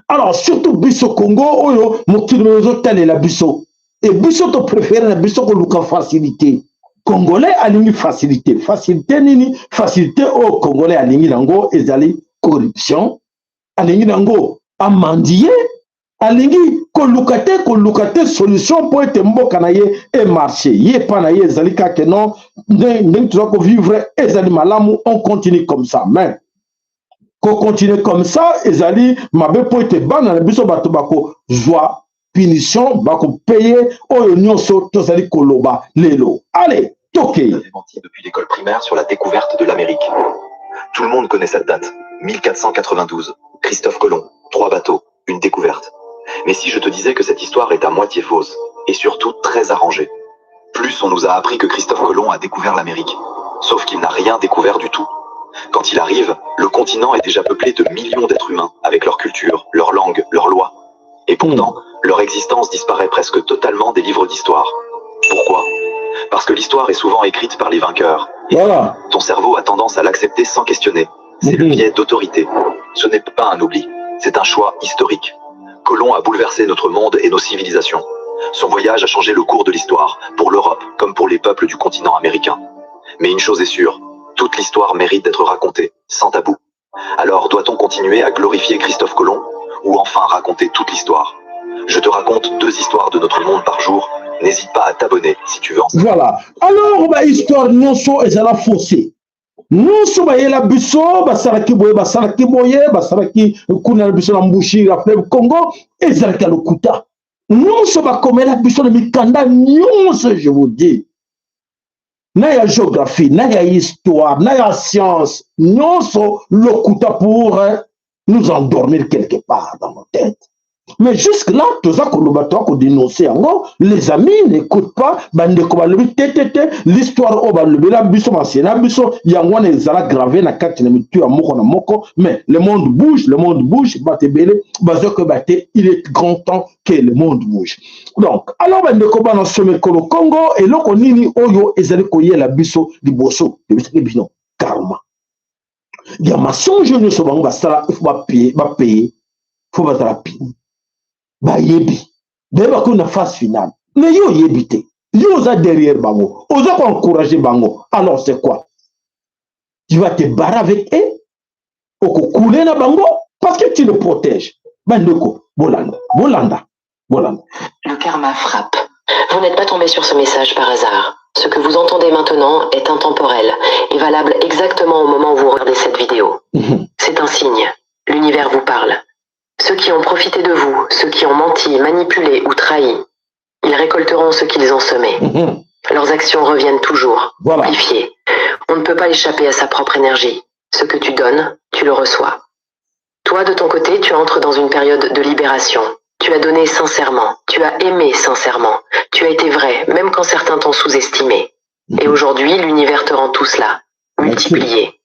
Alors surtout biso Congo oyo mokili ezotalela biso, e biso topréféré na biso koluka facilité. Congolais alingi facilité. Facilité nini? Facilité oyo Congolais alingi nango ezali corruption, alingi nango amendier, alingi koluka te solution mpo ete mboka na ye emarche. Ye epa na ye ezali kaka non, ndenge toza kovivre ezali malamu, on continue comme ça. Mais kocontinue comme ça ezali mabe, mpo ete bana na biso bato bakozwa punition, bakopaye oyo nyonso tozali koloba lelo. Allez, tokei. Menti depuis l'école primaire sur la découverte de l'Amérique. Tout le monde connaît cette date, 1492. Christophe Colomb, trois bateaux, une découverte. Mais si je te disais que cette histoire est à moitié fausse, et surtout très arrangée? Plus on nous a appris que Christophe Colomb a découvert l'Amérique. Sauf qu'il n'a rien découvert du tout. Quand il arrive, le continent est déjà peuplé de millions d'êtres humains, avec leur culture, leur langue, leurs lois. Et pourtant, leur existence disparaît presque totalement des livres d'histoire. Pourquoi? Parce que l'histoire est souvent écrite par les vainqueurs. Et Voilà. ton cerveau a tendance à l'accepter sans questionner. C'est le biais d'autorité. Ce n'est pas un oubli, c'est un choix historique. Colomb a bouleversé notre monde et nos civilisations. Son voyage a changé le cours de l'histoire, pour l'Europe comme pour les peuples du continent américain. Mais une chose est sûre, toute l'histoire mérite d'être racontée, sans tabou. Alors doit-on continuer à glorifier Christophe Colomb ou enfin raconter toute l'histoire? Je te raconte deux histoires de notre monde par jour. N'hésite pas à t'abonner si tu veux en savoir. Voilà. Alors bahistoire nyonso ezala faussé, nyonso bayela biso, basalaki boye, basalaki boye, basalaki kuna na biso na mbushi ya fleuve Congo, ezalaki ya lokuta. Nyonso bakomela biso na mikanda nyonso, je vous dis, na ya géographie, na ya histoire, na ya science, nyonso lokuta pour nous endormir quelque part dans nos têtes. Mais jusque là toza koloba, toza kodénonce yango. Les amis n'écoute pas. Bandeko balobi te te te, l'histoire oyo balobela biso, basiena biso, yango wana ezala grave na kati na mitu ya moko na moko. Mais le monde bouge, le monde bouge. Bato ebele baza koyeba te, il est grand temps que le monde bouge. Donc alors bandeko bana somekolo Congo, eloko nini oyo ezali koyela biso liboso? Tobisaki bino karma ya mensonge nyonso bango basala, il faut bapaye, bapaye, faut bazala puni. Bayebi, bayeba koyo na phase finale. Mais yo oyebi te, yo oza derrière bango, oza koencourage bango. Alors c'est quoi? Tu vas te barrer avec eux, okokule na bango parce que tu le protèges. Bandeko, bolanda, bolanda, bolanda. Le karma frappe. Vous n'êtes pas tombé sur ce message par hasard. Ce que vous entendez maintenant est intemporel et valable exactement au moment où vous regardez cette vidéo. C'est un signe. L'univers vous parle. Ceux qui ont profité de vous, ceux qui ont menti, manipulé ou trahi, ils récolteront ce qu'ils ont semé. Leurs actions reviennent toujours, amplifiées. On ne peut pas échapper à sa propre énergie. Ce que tu donnes, tu le reçois. Toi, de ton côté, tu entres dans une période de libération. Tu as donné sincèrement, tu as aimé sincèrement, tu as été vrai, même quand certains t'ont sous-estimé. Et aujourd'hui, l'univers te rend tout cela, multiplié.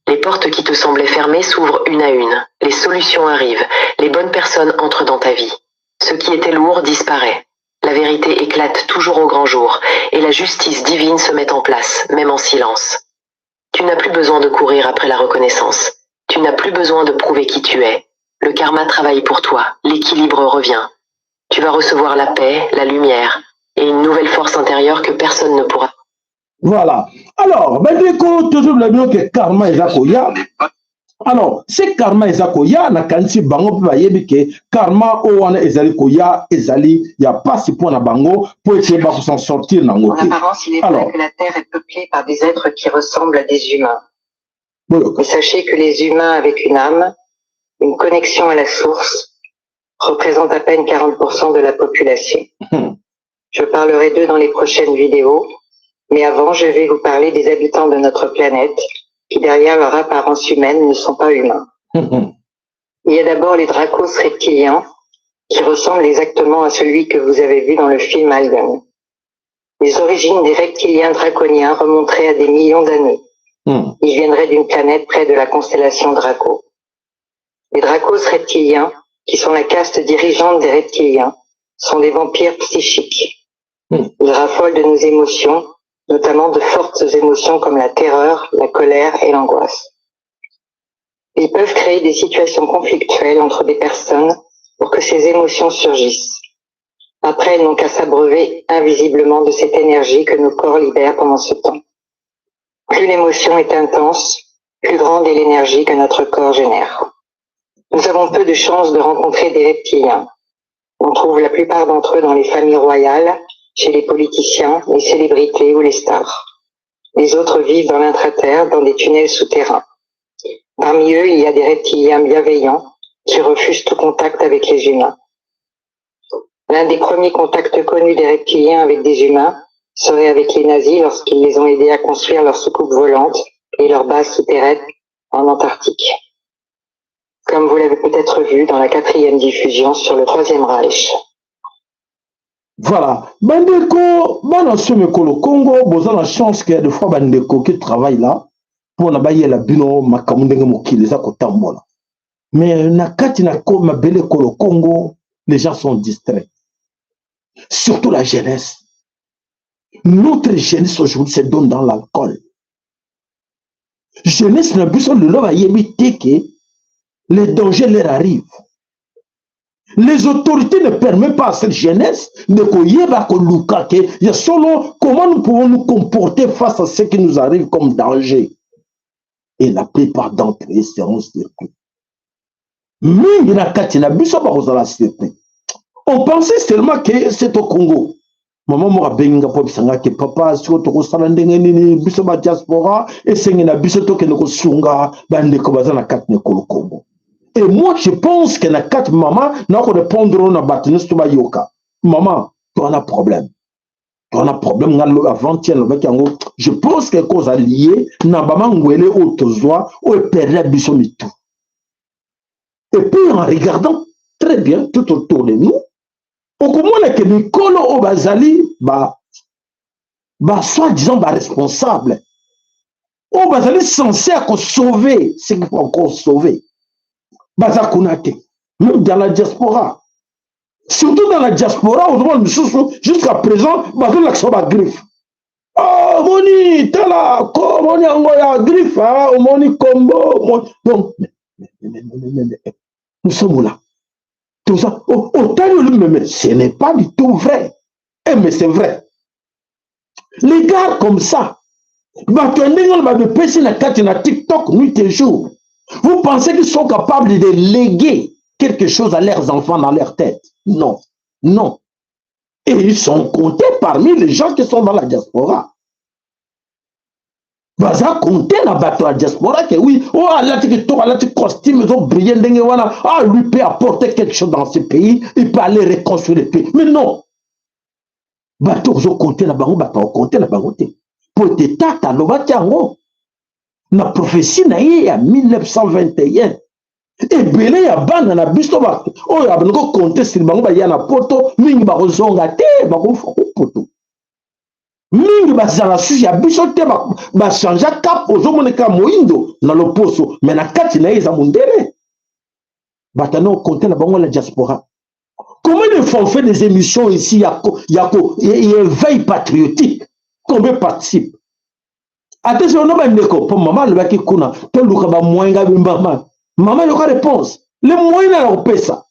Les portes qui te semblaient fermées s'ouvrent une à une. Les solutions arrivent. Les bonnes personnes entrent dans ta vie. Ce qui était lourd disparaît. La vérité éclate toujours au grand jour et la justice divine se met en place, même en silence. Tu n'as plus besoin de courir après la reconnaissance. Tu n'as plus besoin de prouver qui tu es. Le karma travaille pour toi. L'équilibre revient. Tu vas recevoir la paix, la lumière et une nouvelle force intérieure que personne ne pourra. Voilà. Alors, bandeko, toujours le bino ke karma eza koya. Alors, ce karma eza koya, nakanisi bango mpe bayebi ke karma oyo wana ezali koya ezali ya pasi mpo na bango mpo ete bako s'en sortir nango En te. apparence, il est vrai Alors, que la Terre est peuplée par des êtres qui ressemblent à des humains. boyoka. Mais sachez que les humains avec une âme, une connexion à la source, représentent à peine 40% de la population. Je parlerai d'eux dans les prochaines vidéos, mais avant, je vais vous parler des habitants de notre planète qui, derrière leur apparence humaine, ne sont pas humains. Il y a d'abord les dracos reptiliens, qui ressemblent exactement à celui que vous avez vu dans le film Alien. Les origines des reptiliens draconiens remonteraient à des millions d'années. Ils viendraient d'une planète près de la constellation Draco. Les dracos reptiliens, qui sont la caste dirigeante des reptiliens, sont des vampires psychiques. Ils raffolent de nos émotions, notamment de fortes émotions comme la terreur, la colère et l'angoisse. Ils peuvent créer des situations conflictuelles entre des personnes pour que ces émotions surgissent. Après, elles n'ont qu'à s'abreuver invisiblement de cette énergie que nos corps libèrent pendant ce temps. Plus l'émotion est intense, plus grande est l'énergie que notre corps génère. Nous avons peu de chances de rencontrer des reptiliens. On trouve la plupart d'entre eux dans les familles royales, chez les politiciens, les célébrités ou les stars. Les autres vivent dans l'intraterre, dans des tunnels souterrains. Parmi eux, il y a des reptiliens bienveillants qui refusent tout contact avec les humains. L'un des premiers contacts connus des reptiliens avec des humains serait avec les nazis lorsqu'ils les ont aidés à construire leur soucoupe volante et leur base souterraine en Antarctique. Comme vous l'avez peut-être vu dans la quatrième diffusion sur le Troisième Reich. Voilà. Bandeko, bana somi ekolo Congo, boza na chance que des fois bandeko qui travaille là mpona bayela bino makambo ndenge mokili eza kotambola. Mais na kati na mabele ekolo Congo, les gens sont distraits. Surtout la jeunesse. Notre jeunesse aujourd'hui se donne dans l'alcool. Jeunesse na biso lelo bayebi te ke les dangers leur arrivent. Les autorités ne permettent pas à cette jeunesse de koyeba koluka ke ya solo comment nous pouvons nous comporter face à ce qui nous arrive comme danger. Et la plupart d'entre eux seront surpris. Mingi na kati na biso bakozala surpris. On pensait seulement que c'est au Congo. Mama moko abengi nga mpo abisanga ke papa, sikoyo tokosala ndenge nini? Biso badiaspora, esengi na biso tokende kosunga bandeko baza na kati na ekolo Congo. Et moi, je pense que na kati, mama, nakorépondre na bato nyonso to bayoka. Mama, towana problème, towana problème. Nga avant-hier nalobaki yango, je pense que koza lié na bamangwele oyo tozwa, oyo eperla biso mitu. Et puis, en regardant très bien tout autour de nous, okomona ke mikolo oyo bazali ba soi-disant baresponsable, oyo bazali censé ya kosauver ce qu'il faut encore sauver, baza kuna te. Même dans la diaspora, surtout dans la diaspora, ozomona misusu jusqu'à présent bazolakisa bagriffe. Omoni, tala, omoni yango ya griffe, omoni kombo. Donc nous sommes là, toza otali olu meme, ce n'est pas du tout vrai. Eh, mais c'est vrai, les gars comme ça, bato ya ndenge wana babepesi na kati na TikTok nuit et jour. Vous pensez qu'ils sont capables de léguer quelque chose à leurs enfants dans leur tête? Non, non. Et ils sont comptés parmi les gens qui sont dans la diaspora. Baza compté na bato ya diaspora ke oui, oh, alati kitoko, alati costume ezobrille ndenge wana, ah, lui peut apporter quelque chose dans ce pays, il peut aller reconstruire le pays. Mais non, bato ozocompter na bango, bato akocompter na bango te, po ete tata alobaki yango na prophétie na ye ya 1921. Ebele ya bana na biso oyo abandi kocompter sur bango baya na Poto, mingi bakozonga te, bakofa kopoto. Mingi bazala susu ya biso te, bachangea cap. Ozomona kaka moindo na loposo, mais na kati na ye eza mondele. Bato ana okonte na bango la diaspora. Combien de fois on fait des émissions ici ya éveil patriotique? Combien participe? Ate sono bandeko, mpo mama alobaki kuna toluka bamoyen. Nga mama, mama, yoka réponse. Le moyen na kopesa,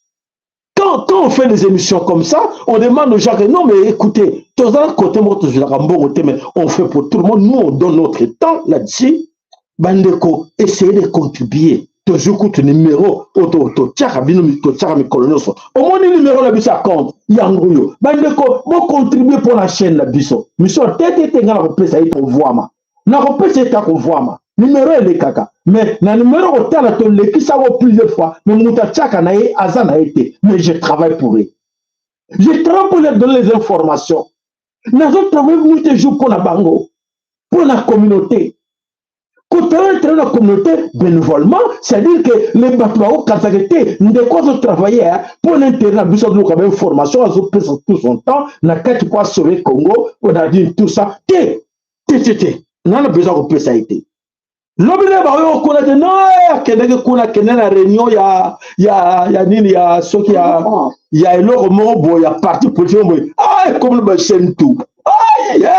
quand on fait des émissions comme ça, on demande aux gens que non, mais écoutez, toza côté moko, tozwelaka mbongo te, mais on fait pour tout le monde. Nous, on donne notre temps là-dessus. Bandeko, essayez de contribuer. Tozwi kutu numéro oyo totiaka bino, totiaka mikolo nyonso. Omoni numéro na biso ya compte, yango oyo. Bandeko, bocontribue mpo na chaîne na biso. Miso te te te, ngai nakopesa ye kovwama, nakopesa ye ta kovwama. Numéro elekaka, mais na numéro kotala, tolekisango plusieurs fois, mais moto atiaka na ye aza na ye te. Mais je travaille pour eux, je travaille pour leur donner les informations. Nazotravaille nuit et jour mpo na bango, mpo na communauté, kotravaille na communauté bénévolement. C'est-à-dire que les bato bakokanisaka te ndeko azotravaille mpo na intérêt na biso, azoluka bainformation, azopesa tout son temps na kati po asauve Congo, na nini, tout ça. Te te te te, nana besoin kopesa ye te. Lobi nde baoyo kuna te, no, akendaki kuna, akende na réunion ya nini, ya soki ya eloko moko boye ya parti politique boye. Ah, ekomi na bachaîne tout,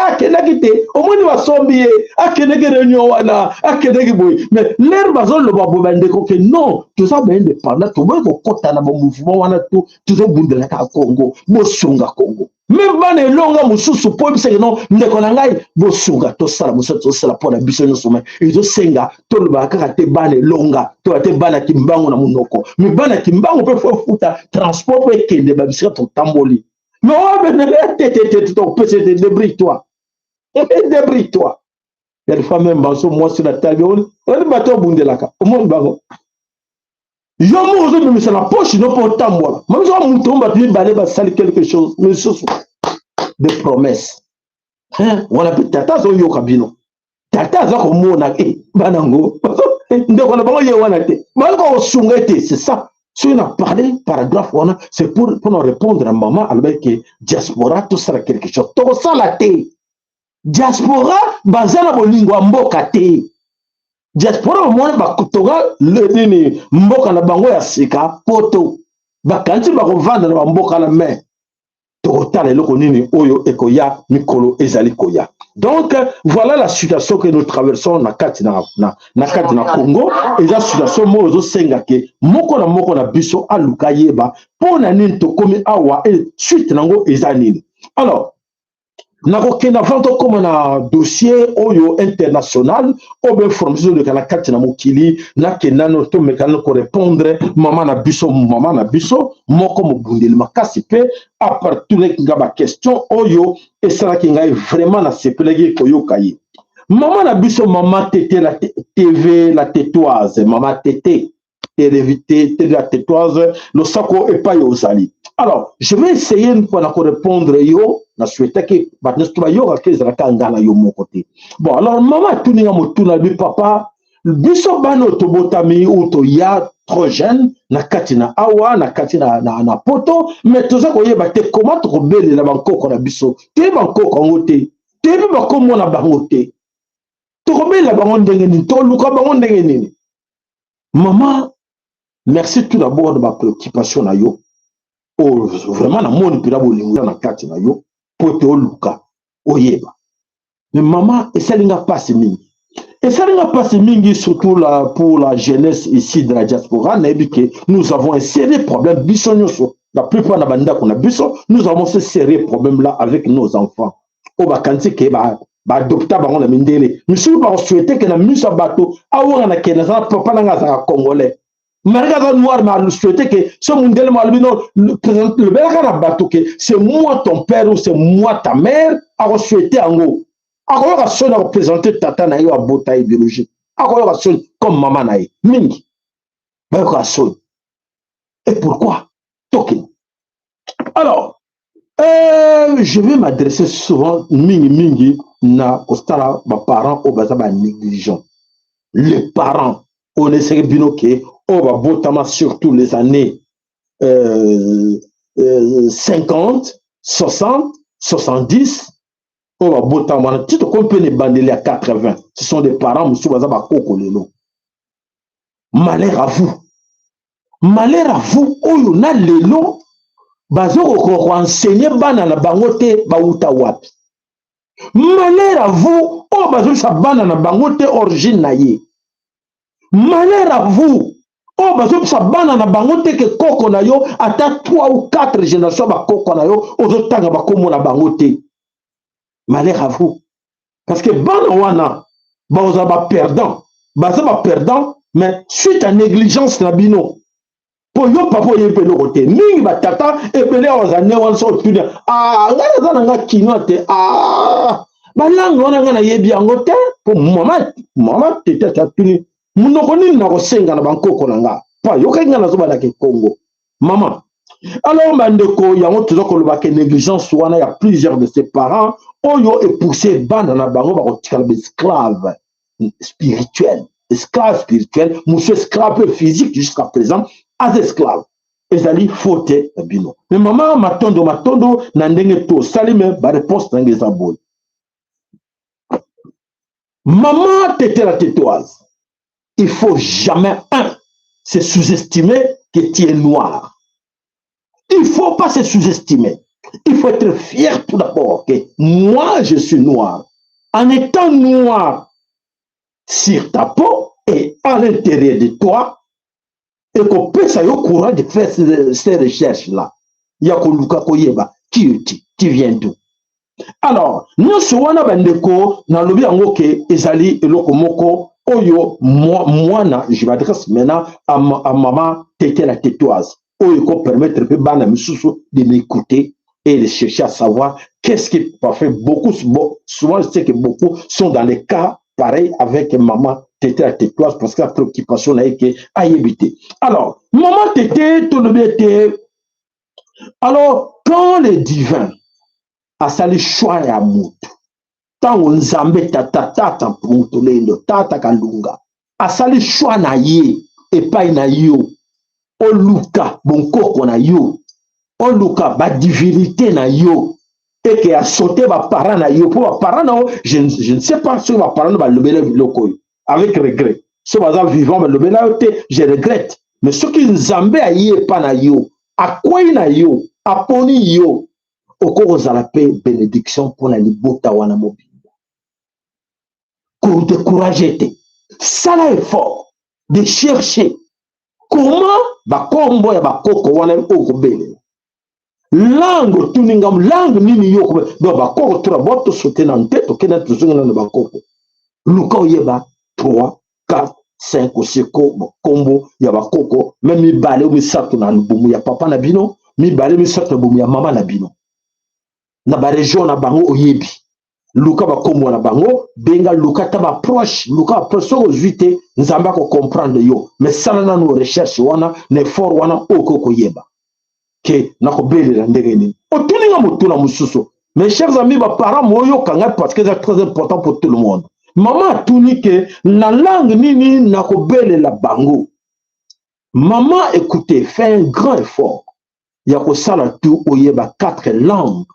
akendaki te. Omoni, basombi ye, akendaki réunion wana, akendaki boye. Mais l'heure bazoloba boye, bandeko, ke non, toza baindépendant, toboyi kokɔta na bamouvement wana. To tozobundela kaka Congo, bosunga Congo. Même bana elonga mosusu, mpo ebisaki non, ndeko na ngai, bosunga, tosala mosala, tozosala mpo na biso nyonso. Mais ezosenga tolobaka kaka te bana elonga, toba te bana Kimbango na monoko, mais bana Kimbango mpe fo efuta transport mpo ekende babisika totamboli. Mais oyo benele te te te, tokopesa te. Débrouille toi, débrouille toi. Ya des fois même banso mwasi na tabi oni bato obundelaka, omoni bango, yo moko ozobimisa na poche no mpo otambola. Mamiso moto oyo, bato mibale basali quelque chose, misusu de promesse wana mpe. Tata azoyoka bino, tata aza komona e bana yango, ndeko na bango ye wana te, bayoka kosunga ete. C'est ça, soki na parle paragraphe wana, c'est pour mpona répondre na mama alobaki ke diaspora tosala quelque chose. Tokosala te. Diaspora baza na bolingo ya mboka te. Diaspora bamona bakotonga nini, mboka na bango ya sika poto, bakanisi bakovanda na bamboka na. Mais tokotala eloko nini oyo ekoya mikolo ezali koya. Donc voilà la situation que nous traversons na kati na Congo. Eza situation moko ezosenga ke moko na moko na biso aluka yeba mpo na nini tokomi awa e suite nango eza nini. Alors nakokende, avant tokóma na dossier oyo international oyo bainformation ezoleka na kati na mokili, nakende nano, tomeka nano korépondre mama na biso, mama na biso moko mobundeli makasi mpe apartunaki nga baquestion oyo esalaki ngai vraiment nasepelaki koyoka ye. Mama na biso, mama Tete la TV la Tetoise, mama Tete TV la Tetoise, losako epai ozali. Alors je vais essayer mpona korépondre yo. Nasouhaitaki bato nyonso to bayokaka, ezalaka nga na yo moko te. Bon, alors mama atuni nga motuna bi: "Papa, biso bana oyo tobotami oyo toya trop jeune na kati na awa, na kati na poto, mais toza koyeba te koma tokobelela bankoko na biso. Toyebi bankoko yango te, toyebi bakombo na bango te. Tokobelela bango ndenge nini? Toluka bango ndenge nini?" Mama, merci tout d'abord na bapréoccupation na yo oyo. Vraiment namoni mpena bolingo na kati na yo mpo ete oluka oyeba. Mais mama, esali nga mpasi mingi, esali nga mpasi mingi, surtout pour la jeunesse ici de la diaspora. Nayebi ke nous avons un sérieux problème, biso nyonso, la plupart na bandako na biso, nous avons ce sérieux problème là avec nos enfants oyo bakanisi ke baadopta bango na mindele. Misusu bakosouhaite ke na miso ya bato awanga na ke naza papa nanga azalaka congolais malgré aza noir, mais asouhaite ke so mundele mo alobi non, lobelaka na bato ke c'est moi ton père ou c'est moi ta mère, akosouhaite yango. Akoyoka soni akoprésente tata na ye oyo abota ye biologique, akoyoka soni comme mama na ye. Mingi bayoka soni. Et pourquoi tokende? Alors je vais m'adresser souvent mingi mingi na kosala baparent oyo baza banégligent, les parents oyo neseki bino ke oyo babotama surtout les années 50, 60, 70. Oyo babotama wana ti tokomi mpe na ebandeli ya 80, ce sont des parents mosusu baza bakoko lelo. Malheur à vous, malheur à vous oyo na lelo bazokoka koenseigner bana na bango te bauta wapi. Malheur à vous oyo bazobisa bana na bango te origine na ye. Malheur à vous oyo bazobisa bana na bango te ke koko na yo, ata 3 ou 4 génération bakoko na yo, ozotanga bakombo na bango te. Malheur à vous, parce que bana wana bazala baperdant, baza baperdant, mais suite à négligence na bino. Mpo yo papa oyebi mpe eloko te. Mingi batata ebele awa baza nde wana. Soki otuni: "Ah, ngai naza na nga kinois te, ah, balangue wana ngai nayebi yango te." Mpo mama tete ati atuni: "Monoko nini nakosenga na bankoko na nga?" Mpo ayokaki ngai nazobalaka Kongo mama. Alors bandeko, yango toza koloba ke négligence wana ya plusieurs de ses parents oyo epousse bana na bango bakotikala baesclave spirituel, esclave spirituel mosu, esclave physique. Jusqu'à présent aza esclave. Ezali faute na bino. Mais mama, matondo, matondo na ndenge tosali. Mais baréponse na ndenge eza boye, mama Tete la Tétoise: il faut jamais un se sous-estimer que tu es noir. Il faut pas se sous-estimer. Il faut être fier tout d'abord que moi, je suis noir. En étant noir sur ta peau et à l'intérieur de toi, ekopesa yo courage de faire ces recherches là ya koluka koyeba qui es-tu, tu viens d'où. Alors nyonso wana, bandeko, nalobi yango ke ezali eloko moko oyo mwana, je m'adresse maintenant à maman Tete la Tétoise, oyo ekopermettre mpe bana misusu de m'écouter et de chercher à savoir qu'est-ce qui fait beaucoup. Bon, souvent je sais que beaucoup sont dans les cas pareils avec maman Tete la Tétoise, parce que la préoccupation na ye ke ayebi te. Alors maman Tete, tolobi ete alors quand le divin asali choix ya motu, ntango Nzambe tata, tata Mutolendo, tata Kalunga asali choix na ye epai na yo, oluka bonkoko na yo, oluka badivinité na yo, eke asote baparent na yo, mpo baparent na yo, je ne sais pas soki baparent na balobela biloko oyo. Avec regret, so baza vivant, balobela yo te, je regrette. Mais soki Nzambe aye epa na yo, akwei na yo, aponi yo, okoki kozala mpe bénédiction mpona libota wana mobimba. Kodécourage te, sala effort de chercher comment bakombo ya bakoko wana oyo kobelela. Langue, otuni ngambo langue nini yo? Donc bakoko tora bo tosote nanu te, tokende tozongi nano bakoko. Luka oyeba 3, 4, 5 oseko kombo ya bakoko, mais mibale o misato na libumu ya papa na bino, mibale misato na libumu ya mama na bino, na baregion na bango oyebi. Luka bakombo na bango, benga, luka ata baproche, luka baproche. Soki ozwi te, Nzambe akocomprendre yo. Mais sala nanu recherche wana na effort wana oyo okoki koyeba ke nakobelela ndenge nini. Otuninga motuna mosusu. Mes chers amis baparent, moyoka ngai parce que eza très important pour tout le monde. Mama atuni ke na langue nini nakobelela bango. Mama, écoutez, fais un grand effort ya kosala tu oyeba quatre langues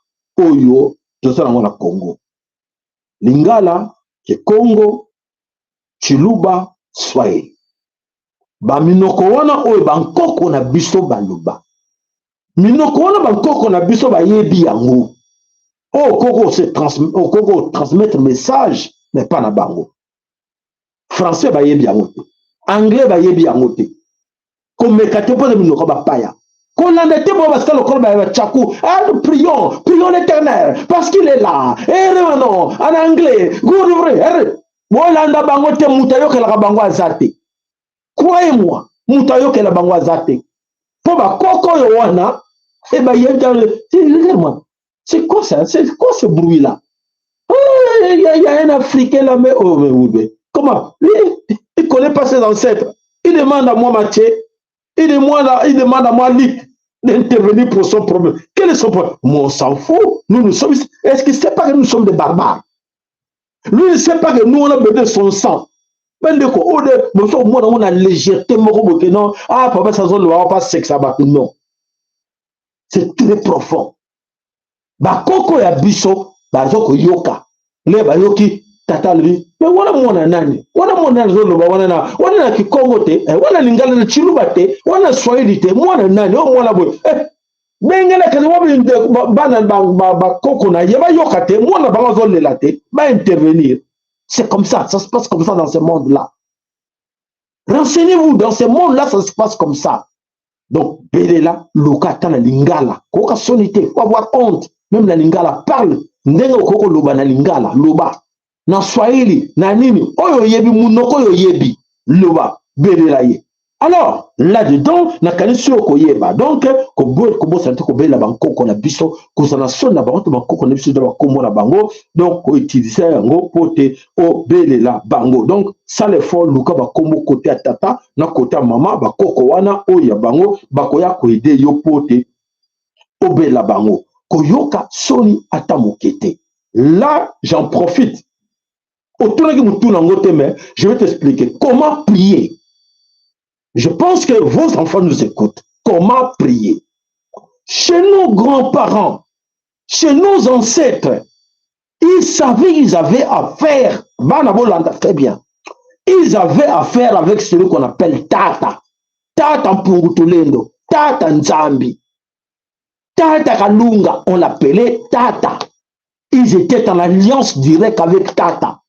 oyo tozala yango na Congo: Lingala, Kikongo, Chiluba, Swahili. Baminoko wana oyo bankoko na biso baloba, minoko wana bankoko na biso bayebi yango, oyo okoki kotransmettre message. Mais pas na bango français bayebi yango te, anglais bayebi yango te. Komeka te mpona minoko bapaya, kolanda te. Bo basala lokola batyaku: "Ah, nous prions, prions l'Éternel parce qu'il est là." Et non, en anglais, bolanda bango te. Moto ayokelaka bango aza te. Croyez moi, moto ayokela bango aza te, mpo bakoko oyo wana e bayebi. C'est quoi ça? C'est quoi ce bruit là? Il y a un Africain là, mais oh, mais oui, mais comment? Lui, il ne connaît pas ses ancêtres. Il demande à moi, Mathieu, il demande à moi, Luc, d'intervenir pour son problème. Quel est son problème? Moi, on s'en fout. Nous, nous sommes. Est-ce qu'il ne sait pas que nous sommes des barbares? Lui, il ne sait pas que nous, on a besoin de son sang. Bandeko oyo moso omona ngo na légèreté moko boke: "Non, ah papa, ça zoloba pas sexe bato." Non, c'est très profond. Bakoko ya biso Bazo koyoka nde bayoki tata alobi me wana mwana nani, wana mwana nani azoloba wana na wana na kikongo te, eh, wana lingala na tshiluba te, wana swahili te, mwana nani oyo mwana boye, eh, bengela kende wapi bana bakoko na ye bayoka te, mwana bango azolela te, ba intervenir. C'est comme ça, ça se passe comme ça dans ce monde là. Renseignez-vous, dans ce monde là ça se passe comme ça. Donc belela, luka ata na lingala, koyoka soni te, faut avoir honte. Même na lingala, parle ndenge okoki koloba na lingala, loba na swahili na nini oyo oyebi, munoko oyo oyebi, loba, belela ye. Alors là-dedans nakanisi oyo koyeba. Donc kobosana te kobelela bankoko na biso, kozala na soni na bango te, bankoko na biso eza bakombo na bango. Donc koutiliser yango mpo te obelela bango. Donc sala effort, luka bakombo kote ya tata na kote ya mama, bakoko wana oyo ya bango bakoya koaider yo mpo te obelela bango, koyoka soni ata moke te. Là j'en profite, otunaki motuna yango te, mais je vais t'expliquer comment prier. Je pense que vos enfants nous écoutent. Comment prier? Chez nos grands-parents, chez nos ancêtres, ils savaient qu'ils avaient affaire, bana bolanda très bien, ils avaient affaire avec celui qu'on appelle Tata. Tata Mpungu Tulendo, Tata Nzambi, Tata Kalunga, on l'appelait Tata. Ils étaient en alliance directe avec Tata.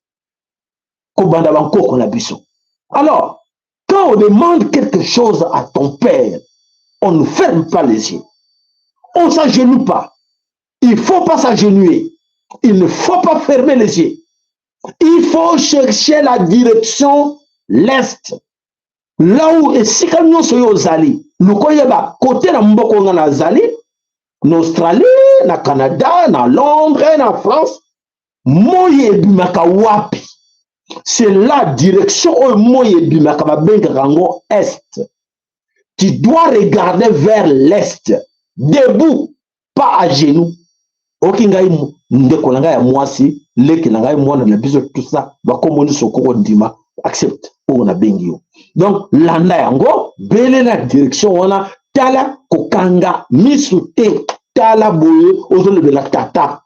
Kobanda bankoko na biso. Alors, quand on demande quelque chose à ton père, on ne ferme pas les yeux. On ne s'agenouille pas. Il ne faut pas s'agenouiller. Il ne faut pas fermer les yeux. Il faut chercher la direction l'est. Là où esika nyonso oyo ozali, lukoyeba kote na mboka nga nazali, na Australie, na Canada, na Londres, na France, moi ebimaka wapi? C'est la direction oyo moi ebimaka, babengaka yango est. Tu dois regarder vers l'est, debout, pas à genoux. Oki ngai ndeko na ngai ya mwasi, leki na ngai, mwana na biso, tout ça, bakombo nyonso okoko ndima, accepte oyo nabengi yo. Donc landa yango, belela direction wana, tala, kokanga misu te, tala boye ozolobela tata.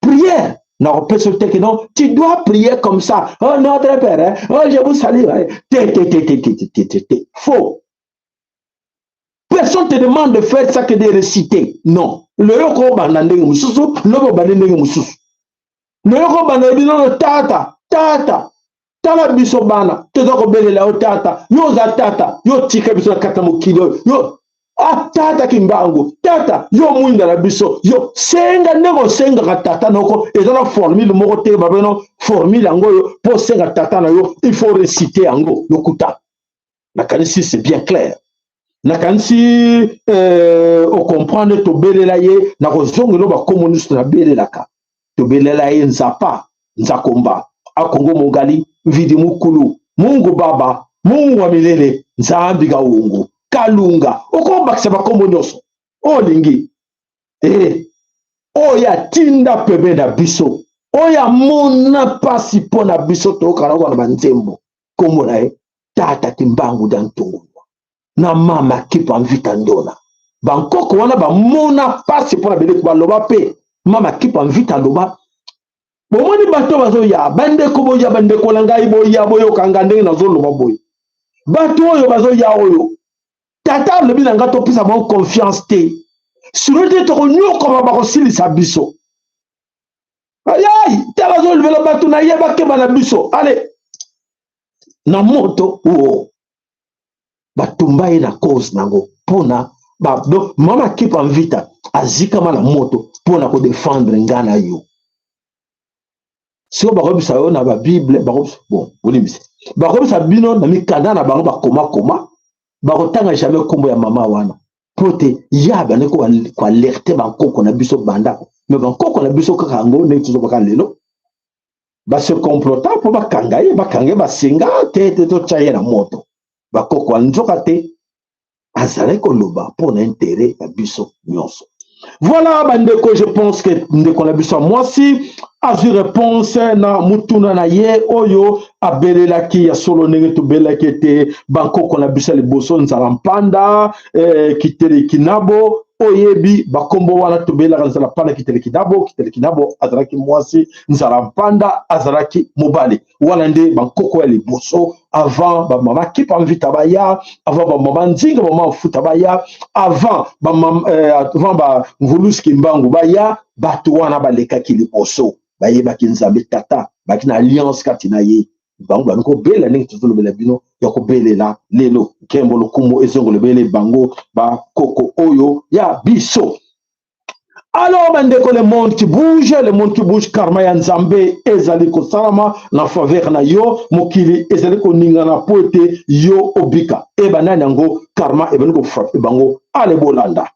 Prière nakopesa te que non, tu dois prier comme ça, oh notre père, hein? Oh je vous salue, te te te te te te te te, faux. Personne te demande de faire ça que de réciter. Non, lelo kobanda ndenge mosusu, lobi obandi ndenge mosusu. Lelo kobanda bino, tata, tata, tala biso bana toza kobelela yo tata, yo oza tata, yo tika biso na kati ya mokili oyo, yo ah, tata Kimbangu, tata yo mwinda na biso, yo senga ndenge osengaka tata noko. Eza na formule moko te babeno formule yango oyo mpo osenga tata na yo, il faut réciter yango, lokuta. Nakanisi c'est bien clair, nakanisi ocomprendre. Tobelela ye na kozongela bakombo nyonso nabelelaka. Tobelela ye Nzapa Nzakomba, Akongo Mongali, Mvidi Mukulu, Mungu Baba, Mungu wa milele, Nzambi Kaungu Kalunga. Okobakisa bakombo nyonso oyo olingi, oyo atinda pembe na biso, oyo amona mpasi mpo na biso, toyokana na banzembo. Kombo na ye Tata Kimbangu dia Ntungulwa na Mama Kipa Mvita Ndona. Bankoko wana bamona mpasi mpo na beleko. Baloba mpe Mama Kipa Mvita aloba: bomoni bato bazoya, bandeko boya, bandeko na ngai boya, boyoka nga ndenge nazoloba boye. Bato oyo bazoya oyo, tata alobi na ngai topesa bango confiance te, sinon te tokonyokoma, bakosilisa biso. Ayai, tala azolobela bato na ye bakeba na biso. Ale na moto o batumba ye na cause nango mpona. Donc Mama Kipa Mvita azikama na moto mpona kodéfendre nga na yo. Sikoyo bakoyebisa yo na babible, bon, bolimbisa, bakoyebisa bino na mikanda na bango bakomakoma, bakotanga jamais nkombo ya mama wana mpo te ya bandi koalerter bankoko na biso bandako. Me bankoko na biso kaka yango ndenge tozobaka lelo, base complota mpo bakanga ye, bakanga ye, basenga te te totya ye na moto. Bakoko wana nzoka te azalaki koloba mpo na intérêt ya biso nyonso. Voilà bandeko, je pense que ndeko na biso ya mwasi azwi réponse na mutuna na ye oyo abelelaki. Ya solo, ndenge tobelelaki ete bankoko na biso ya liboso, Nzala Mpanda, Kitele Kinabo. Oyebi bakombo wana tobelaka Nzala Mpanda Kitelekinabo. Kitelekinabo azalaki mwasi, Nzala Mpanda azalaki mobali. Wana nde bankoko ya liboso, avant bamama Kipa Mvita baya, avant bamama Nzinga, bamama Mfuta baya, avant bamama, avant ba Mvulusi Kimbangu baya. Bato wana balekaki liboso, bayebaki Nzambe Tata, baki na alliance kati na ye. Bango bami kobela ndenge tozolobela bino ya kobelela lelo. Nkembo lokumu ezongolo ebele bango bakoko oyo ya biso. Alors bandeko, le monde qui bouge, le monde qui bouge, karma ya Nzambe ezali kosalama na faveur na yo. Mokili ezali koningana po ete yo obika. E banani yango karma ebandi kofrapper bango? Ale, bolanda,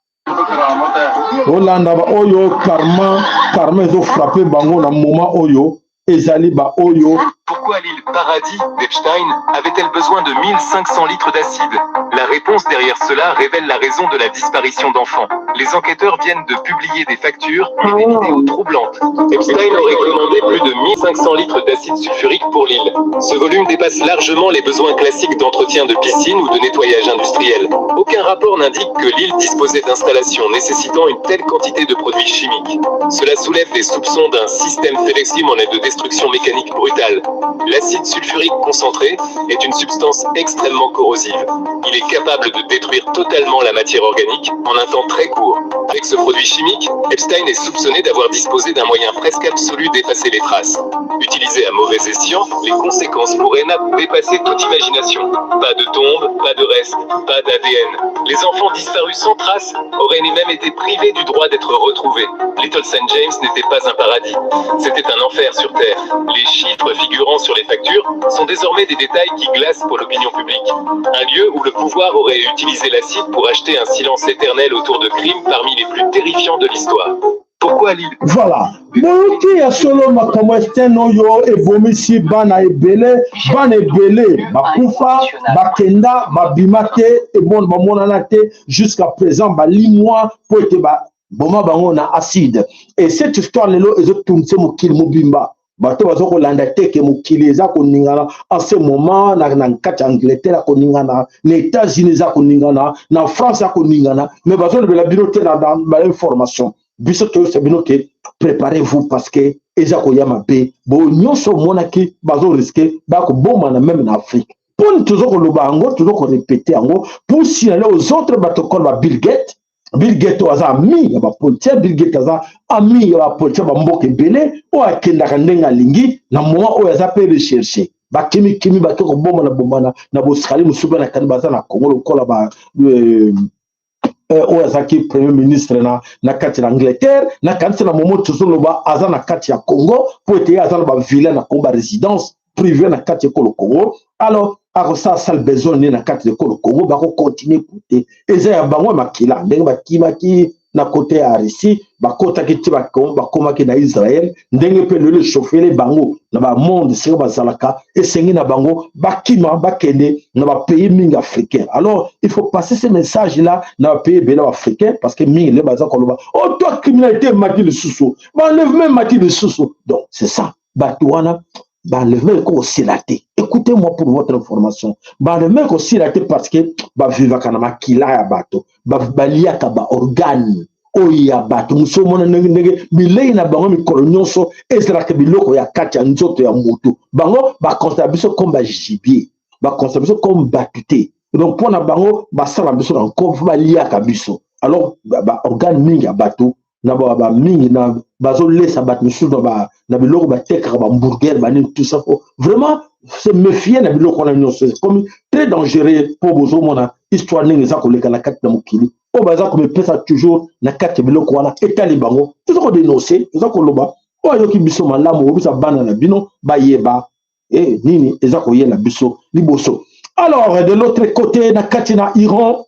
bolanda ba oyo karma ezofrapper bango na moment oyo ezali ba oyo. Pourquoi l'île Paradis d'Epstein avait-elle besoin de 1500 litres d'acide? La réponse derrière cela révèle la raison de la disparition d'enfants. Les enquêteurs viennent de publier des factures et des vidéos troublantes. Epstein aurait commandé plus de 1500 litres d'acide sulfurique pour l'île. Ce volume dépasse largement les besoins classiques d'entretien de piscine ou de nettoyage industriel. Aucun rapport n'indique que l'île disposait d'installations nécessitant une telle quantité de produits chimiques. Cela soulève des soupçons d'un système en de destruction mécanique brutale. L'acide sulfurique concentré est une substance extrêmement corrosive. Il est capable de détruire totalement la matière organique en un temps très court. Avec ce produit chimique, Epstein est soupçonné d'avoir disposé d'un moyen presque absolu d'effacer les traces. Utilisé à mauvais escient, les conséquences pourraient dépasser toute imagination. Pas de tombe, pas de reste, pas d'ADN. Les enfants disparus sans trace auraient même été privés du droit d'être retrouvés. Little St. James n'était pas un paradis. C'était un enfer sur Terre. Les chiffres figurant sur les factures sont désormais des détails qui glacent pour l'opinion publique. Un lieu où le pouvoir aurait utilisé l'acide pour acheter un silence éternel autour de crimes parmi les plus terrifiants de l'histoire. Pourquoi l'île Voilà, boyoki ya solo makambo Epstein oyo ebomisi bana ebele. Bana ebele bakufa, bakenda, babima te, ebon bamonana te jusqu'à présent, balimwa po ete baboma bango na acide. Et cette histoire lelo ezotungisa mokili mobimba. Bato baza kolanda te ke mokili eza koningana en ce moment. Na kati ya Angleterre akoningana, na États-Unis eza koningana, na France akoningana, mais bazolobela bino te na bainformation. Biso toyosa bino ke préparez-vous, parce que eza koya mabe. Bo nyonso omonaki bazorisquer bakobomana même na Afrique. Mponi toza koloba yango, toza korépéter yango pour signaler aux autres bato kola ba Bill Gates. Bill Gates oyo aza ami ya bapoliticien, Bill Gates aza ami ya bapoliticien bamboka ebele, oyo akendaka ndenge alingi. Na moment oyo aza mpe recherche, bakimikimi, bake kobomana bomana na boaustralie, mosusu mpe na kani baza na Congo, lokola ba oyo azalaki premier ministre na kati na Angleterre. Na kanisi na momo tozoloba aza na kati ya Congo, mpo ete ye aza na bavilla na Congo, barésidence privé na kati ya ekolo Congo. Alors akosala sale besoin nde na kati ya ekolo Congo? Bakocontinuer po te eza ya bango ya makila. Ndenge bakimaki na côté ya Russie, bakotaki ti bakomaki na Israel. Ndenge mpe lelo echauffele bango na bamonde esika bazalaka, esengi na bango bakima, bakende na bapays mingi africain. Alors il faut passer ce message là na bapays ebele africain, parce que mingi lelo baza koloba: o oh, toi, criminalité emati lisusu, baenlèvement emati lisusu. Donc c'est ça, bato wana, baenlèvement ekosila te. Écoutez-moi, pour votre information, baenlèvement ekosila te, parce que bavivaka na makila ya bato, baliaka baorgane oyo ya bato mosu. Omona ndenge ndenge bilei na bango mikolo nyonso ezalaka biloko ya kati ya nzoto ya motu. Bango baconsidérer biso comme bagibier, baconsidérer biso comme bato te. Donc mpo na bango basala biso na nkombo, baliaka biso. Alors baorgane mingi ya bato na bamingi na bazolesa bato misusu na biloko batekaka, bahamburger, banini, tout ça. Faut vraiment se méfier na biloko wana nyonso, comme très dangereux, mpo bozomona histoire ndenge eza koleka na kati na mokili oyo. Baza komipesa toujours na kati ya biloko wana, etali bango. Toza kodénoncer, toza koloba. Oyo ayoki biso malamu, obisa bana na bino bayeba e nini eza koyela biso liboso. Alors de l'autre côté, na kati na Iran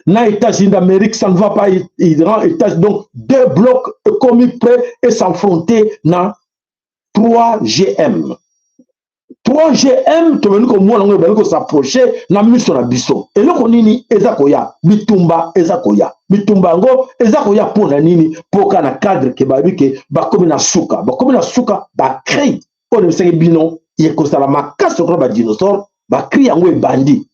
na États-Unis d'Amérique, ça ne va pas. Iran, États-Unis, donc deux blocs commis prêts et s'affronter na 3GM. 3GM, tobandi komona yango ebandi kos'approcher na miso na biso. Eloko nini eza koya? Bitumba eza koya. Bitumba yango eza koya mpo na nini? Mpoka na cadre ke bayebi ke bakomi na suka, bakomi na suka. Bacri oyo nebisaki bino ekozala makasi lokola badinosaure. Bacri yango ebandi.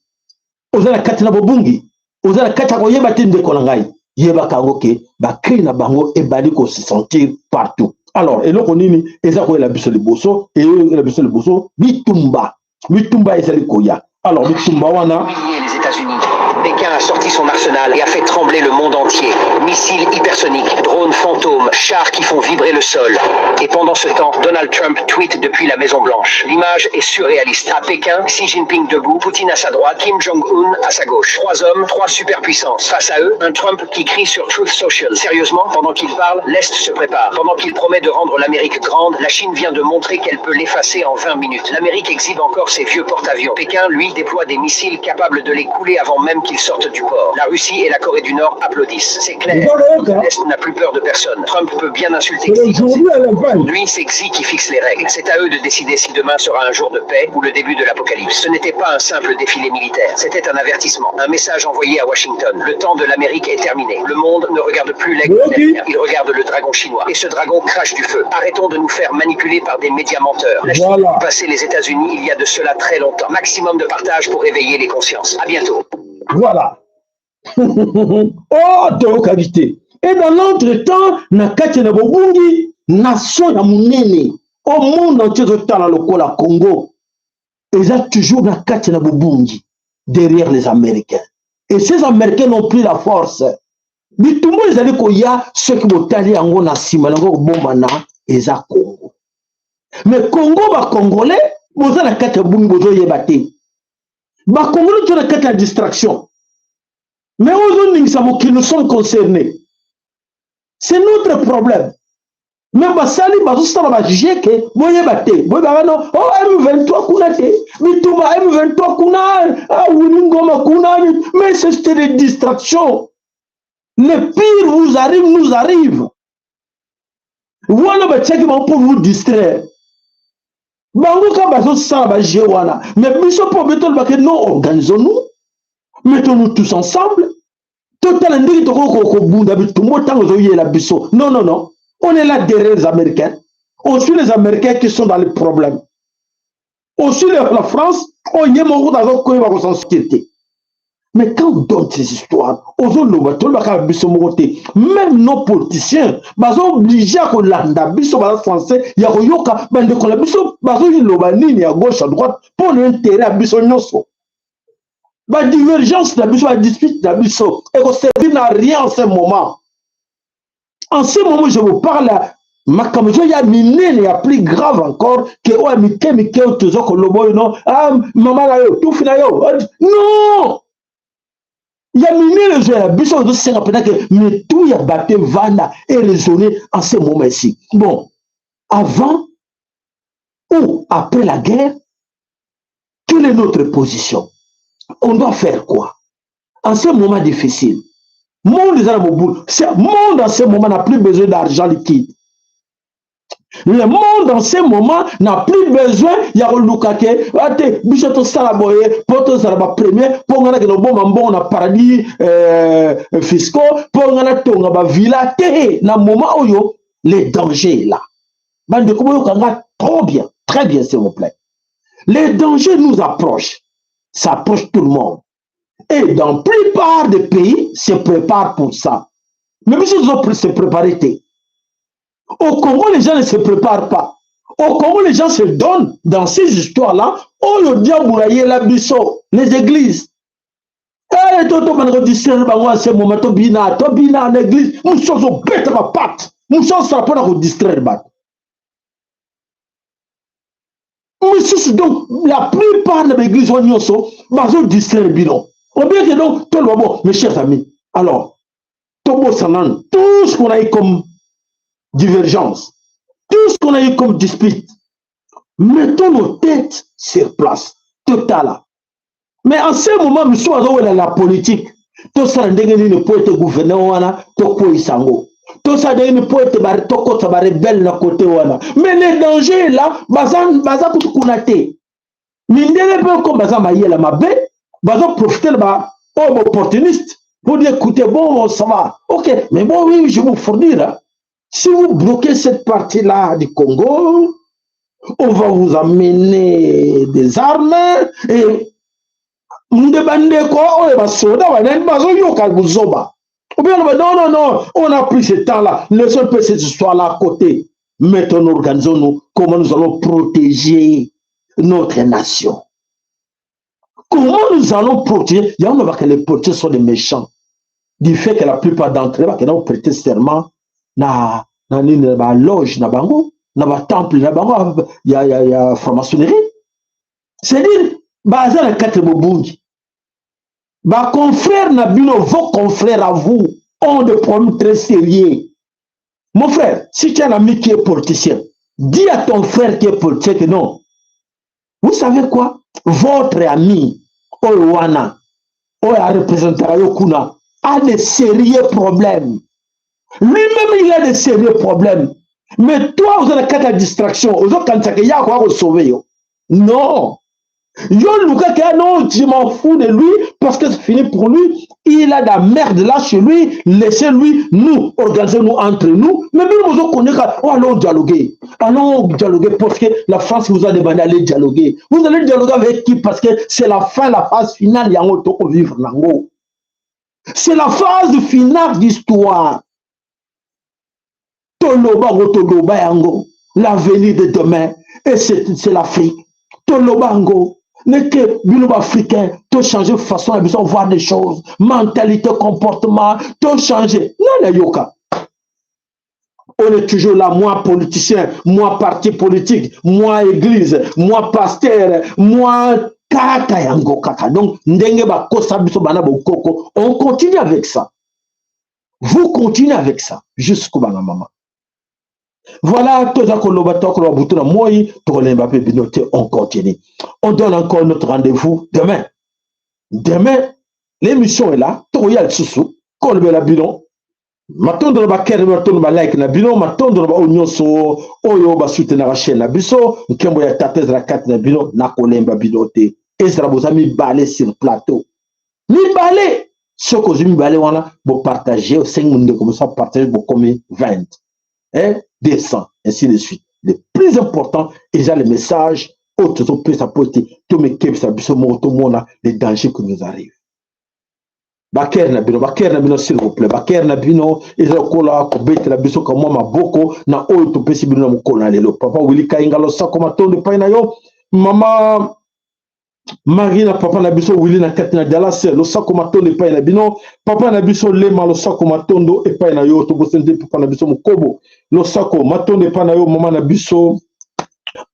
Oza na kati na bobungi, oza na kati ya koyeba te, ndeko na ngai. Yebaka yango ke bacri na bango ebandi ko se sentir partout. Alors eloko nini eza koyela biso liboso? Eyela biso liboso bitumba, bitumba ezali koya. Alors bitumba wana Les États-Unis. Pékin a sorti son arsenal et a fait trembler le monde entier. Missiles hypersoniques, drones fantômes, chars qui font vibrer le sol. Et pendant ce temps, Donald Trump tweete depuis la Maison Blanche. L'image est surréaliste. À Pékin, Xi Jinping debout, Poutine à sa droite, Kim Jong-un à sa gauche. Trois hommes, trois superpuissances. Face à eux, un Trump qui crie sur Truth Social. Sérieusement, pendant qu'il parle, l'Est se prépare. Pendant qu'il promet de rendre l'Amérique grande, la Chine vient de montrer qu'elle peut l'effacer en 20 minutes. L'Amérique exhibe encore ses vieux porte-avions. Pékin, lui, déploie des missiles capables de les couler avant même qu'ils sortent du port. La Russie et la Corée du Nord applaudissent. C'est clair. L'Est n'a plus peur de personne. Trump peut bien insulter Xi. Lui, c'est Xi qui fixe les règles. C'est à eux de décider si demain sera un jour de paix ou le début de l'apocalypse. Ce n'était pas un simple défilé militaire. C'était un avertissement, un message envoyé à Washington. Le temps de l'Amérique est terminé. Le monde ne regarde plus l'aigle américain. Il regarde le dragon chinois. Et ce dragon crache du feu. Arrêtons de nous faire manipuler par des médias menteurs. La Chine a passé les États-Unis il y a de cela très longtemps. Maximum de partage pour éveiller les consciences. À bientôt. Voilà. Oh, toyokaki te. Et dans l'entretemps, na kati na bobungi, nation ya monene au monde entier ezotala lokola Congo eza toujours na kati na bobungi derrière les Américains. Et ces Américains n'ont plus la force. Bitumba ezali koya, soki botali yango na nsima yango kobombana eza Congo. Mais Congo, bacongolais boza na kati ya bungi, bozoyeba te. Bacongolais toza na kati ya distraction, mais ozoningisa mokili. Nous sommes concernés, c'est notre problème. Mais basali bazosala bajeu ke boyeba te, boyebaka no o M23 kuna te, bitumba M23 kuna, awuni ngoma kuna, mais c'était des distractions. Le pire vous arrive, nous arrive. Wana batiaki bango pour vous distraire. Bango kaka bazosala bajeu wana, mais biso mpo be tolobake non, organisons-nous, mettons-nous tous ensemble, totala ndenge tokoki kobunda bitumba ntango ezoyela biso. Non, non, non, on est là derrière les Américains. On suit les Américains qui sont dans les problèmes. On suit la France oyo ye moko azokoyeba kosan sortir te. Mais quand on donne ces histoires, ozoloba, tolobaka biso moko te. Même nos politiciens baza obligé ya kolanda biso, baza français ya koyoka bandeko na biso bazoloba nini ya gauche, à droite, mpo na intérêt ya biso nyonso. Badivergence na biso, badispute na biso ekoservir na rien en ce moment. En ce moment je vous parle, makambo ezoya minene ya plus grave encore ke oyo ya mike mike oyo toza koloba oyo. Non, ah, mama na yo, tufi na yo, non, ya minene ezoya biso. Ozosenga mpenza ke mitu ya bato evanda et raisonner en ce moment ici. Bon, avant ou après la guerre, quelle est notre position? On doit faire quoi en ce moment difficile? Monde eza na mobulu. Monde en ce moment n'a plus besoin d'argent liquide. Le monde en ce moment n'a plus besoin ya koluka ke ate biso tosala boye mpo tozala bapremier, mpo nga nakende kobomba mbongo na paradis fiscaux, mpo nga natonga bavilla te. Na moment oyo, le danger est là. Bandeko, boyoka nga trop bien, très bien, s'il vous plaît. Les dangers nous approchent, s'approche tout le monde, et dans plupart des pays se préparent pour ça. Mais biso tozo se préparer te. Au Congo, les gens ne se préparent pas. Au Congo, les gens se donnent dans ces histoires-là. Oyo diabolo ayela biso, les églises. Eh, toto bana kodistraire bango à ce moment, tobina, tobina na église, mosusu azobeta bapate, mosusu azosala mpona kodistraire bato misusu. Donc la plupart na baéglise wana nyonso bazodistraire bino. Obieke donc toloba bon, mes chers amis, alors tobosana nanu tout ce qu'on a eu comme divergence, tout ce qu'on a eu comme dispute. Mettons nos têtes sur place, totala. Mais en ce moment, mosusu azowela la politique. Tosala ndenge nini mpo ete gouverneur wana tokweyisa yango? Tosala ndenge nini mpo ete tokotisa barebelles na kote wana? Mais le danger est là. Baza, baza kutu kuna te. Mindele mpe comme baza mayele mabe, bazoprofite na ba oyo baopportuniste pour dire: écoutez, bon, ça va, ok, mais bon, oui, je vais vous fournir, hein. Si vous bloquez cette partie-là du Congo, on va vous amener des armes. Et nde bandeko oyo basoda banani bazoyoka buzoba. Ou bien non, non, non, on a pris ce temps-là, laissons un peu cette histoire-là à côté. Maintenant, organisons-nous comment nous allons protéger notre nation. Comment nous allons protéger? Il y en a que les politiciens sont des méchants. Du fait que la plupart d'entre eux, ils ont prêté serment na na nini na ba loge na bango, na ba temple na bango ya ya ya franc-maçonnerie. C'est-à-dire baza na kati bobungi. Ba confrères na bino, vos confrères à vous ont des problèmes très sérieux. Mon frère, si tu as un ami qui est politicien, dis à ton frère qui est politicien que non. Vous savez quoi? Votre ami, oyo wana, oyo areprésentera yo kuna, a de sérieux problèmes. Lui-même, il a de sérieux problèmes. Mais toi, vous avez la distraction. Vous avez ya ko sauver yo. Non. Yo luka que non, je m'en fous de lui parce que c'est fini pour lui. Il a de la merde là chez lui. Laissez-lui, nous, organisez-nous entre nous. Mais nous, nous connaissons, oh, allons dialoguer. Allons dialoguer parce que la France vous a demandé d'aller dialoguer. Vous allez dialoguer avec qui? Parce que c'est la fin, la phase finale, il y a un autre vivre nango. C'est la phase finale d'histoire. Toloba, toloba yango. L'avenir de demain, et c'est l'Afrique. Toloba yango. Neke bino africain to changer façon na biso voir des choses, mentalité, comportement, to changer. Non, yoka. On est toujours là, moi politicien, moi parti politique, moi église, moi pasteur, moi kaka yango kaka. Donc ndenge ba kosa biso bana bokoko, on continue avec ça. Vous continuez avec ça jusqu'au bana maman. Voilà, toza koloba tokoloba butu na moi, tokolemba pe bino te, on continue. On donne encore notre rendez-vous demain. Demain, l'émission est là, tokoya lisusu, kolobela bino. Matondo na bakere, matondo ba like na bino, matondo na ba oyo nyonso oyo ba soutenir chaîne na biso, nkembo ya tata ezala kati na bino, na kolemba bino te. Ezala boza mibale sur plateau. Mibale! Soki ozwi mibale wana, bo partager, osengi ndeko mosusu partager, bokomi 20. Hein, 200, ainsi de suite. Le plus important, déjà le message, autre chose, ça peut être, tout mes kebs, ça biso moko, tout monde a les dangers qui nous arrivent. Baker na bino, baker na bino, s'il vous plaît. Baker na bino, eza kola, kobete na biso, kamwa maboko, na oyo topesi bino na mokolo na lelo. Papa Willy Kainga losako matondo epai na yo. Mama Marie na papa na biso Willy na kati na Dallas, losako matondo epai na bino. Papa na biso Lema losako matondo epai na yo. Tobosani te papa na biso Mokobo losako matondo epai na yo. Mama na biso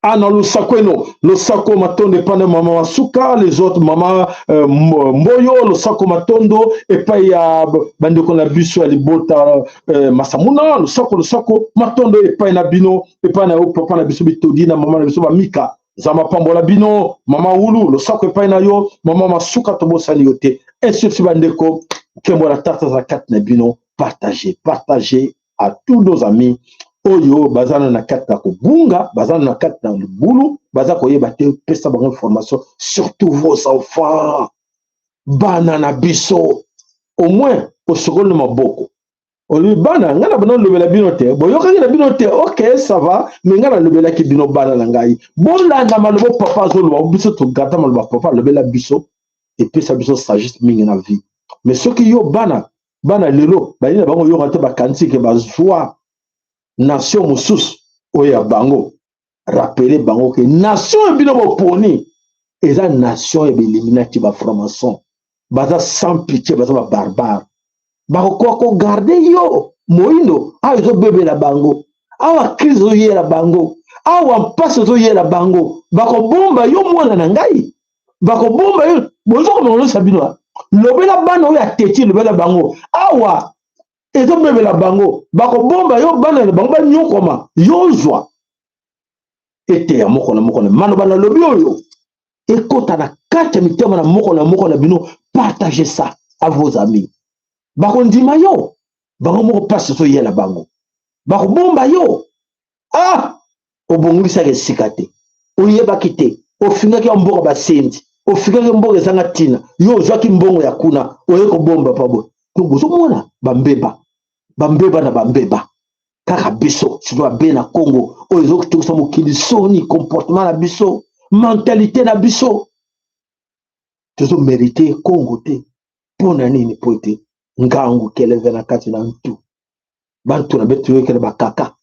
Anna Lusakweno losako matondo epai na mama Masuka, les autres mama Mboyo losako matondo epai ya bandeko na biso ya libota Masamuna losako losako matondo epai na bino, epai na yo papa na biso Bitodi na mama na biso Bamika. Zama pambola bino, mama Wulu, losako epai na yo, mama Masuka tobosani yo te. Ainsi bandeko, nkembo na tata za kati na bino, partagez, partagez à tous nos amis oyo bazana na kati na kobunga, bazana na kati na libulu, baza koyeba te, pesa bango information, surtout vos enfants, bana na biso, au moins osokoli na maboko. Olobi bana, nga na bana lobela bino te, boyokaki na bino te, ok, ça va, mais nga na lobelaki bino bana na ngai. Bolanda maloba papa azoloba, biso togata maloba papa alobela biso, epesa biso sagesse mingi na vie. Mais soki yo bana, bana lelo, bayi na bango yoka te, bakanisi ke bazwa nation mosusu oyo ya bango, rappeler bango ke nation ya bino boponi eza nation ya b'Illuminati, ba franc-maçon, baza sans pitié, baza ba barbare. Bakokoka kogarde yo moyindo, awa ezobebela bango, awa crise ezoyela bango, awa mpasi ezoyela bango, bakobomba yo mwana na ngai, bakobomba yo. Bozokomona bino, lobela bana oyo ateti, lobela bango, awa ezobebela bango, bakobomba yo bana na bango banyokoma, yozwa eteya moko na moko na maloba na lobi oyo ekota na kati ya mitema na moko na moko na bino. Partagez ça à vos amis. Bakondima yo, bango moko mpasi ezoyela bango, bakobomba yo. Ah, obongisaka esika te, oyebaki te, ofingaki ya mboka basenzi, ofingaki mboka ezanga ntina, yo ozwaki mbongo ya kuna, oye kobomba pa boye. Donc bozomona bambeba, bambeba na bambeba kaka biso, surtout babe na Congo oyo ezokotokisa mokili soni, comportement na biso, mentalité na biso, tozomérite Congo te. Mpona nini? Po ete Ngangu keleve na kati na ntu. Bantu na betu yokele bakaka.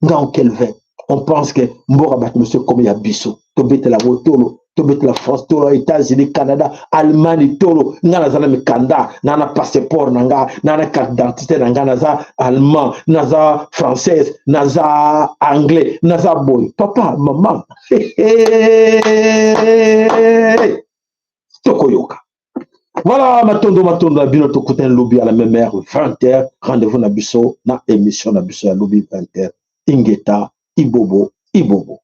Ngangu keleve. On pense que mboka bato mosusu ekomi ya biso. Tobetela yango tolo, tobetela France tolo, États-Unis, Canada, Allemagne tolo. Nga naza na mikanda, na na passeport na nga, na na carte d'identité na nga, naza allemand, naza française, naza anglais, naza boye. Papa, mama, tokoyoka. Voilà, matondo matondo na bino, tokutani lobi à la même heure, 20h. Rendez-vous na biso na émission na biso ya lobi 20h. Ingeta, Ibobo, Ibobo.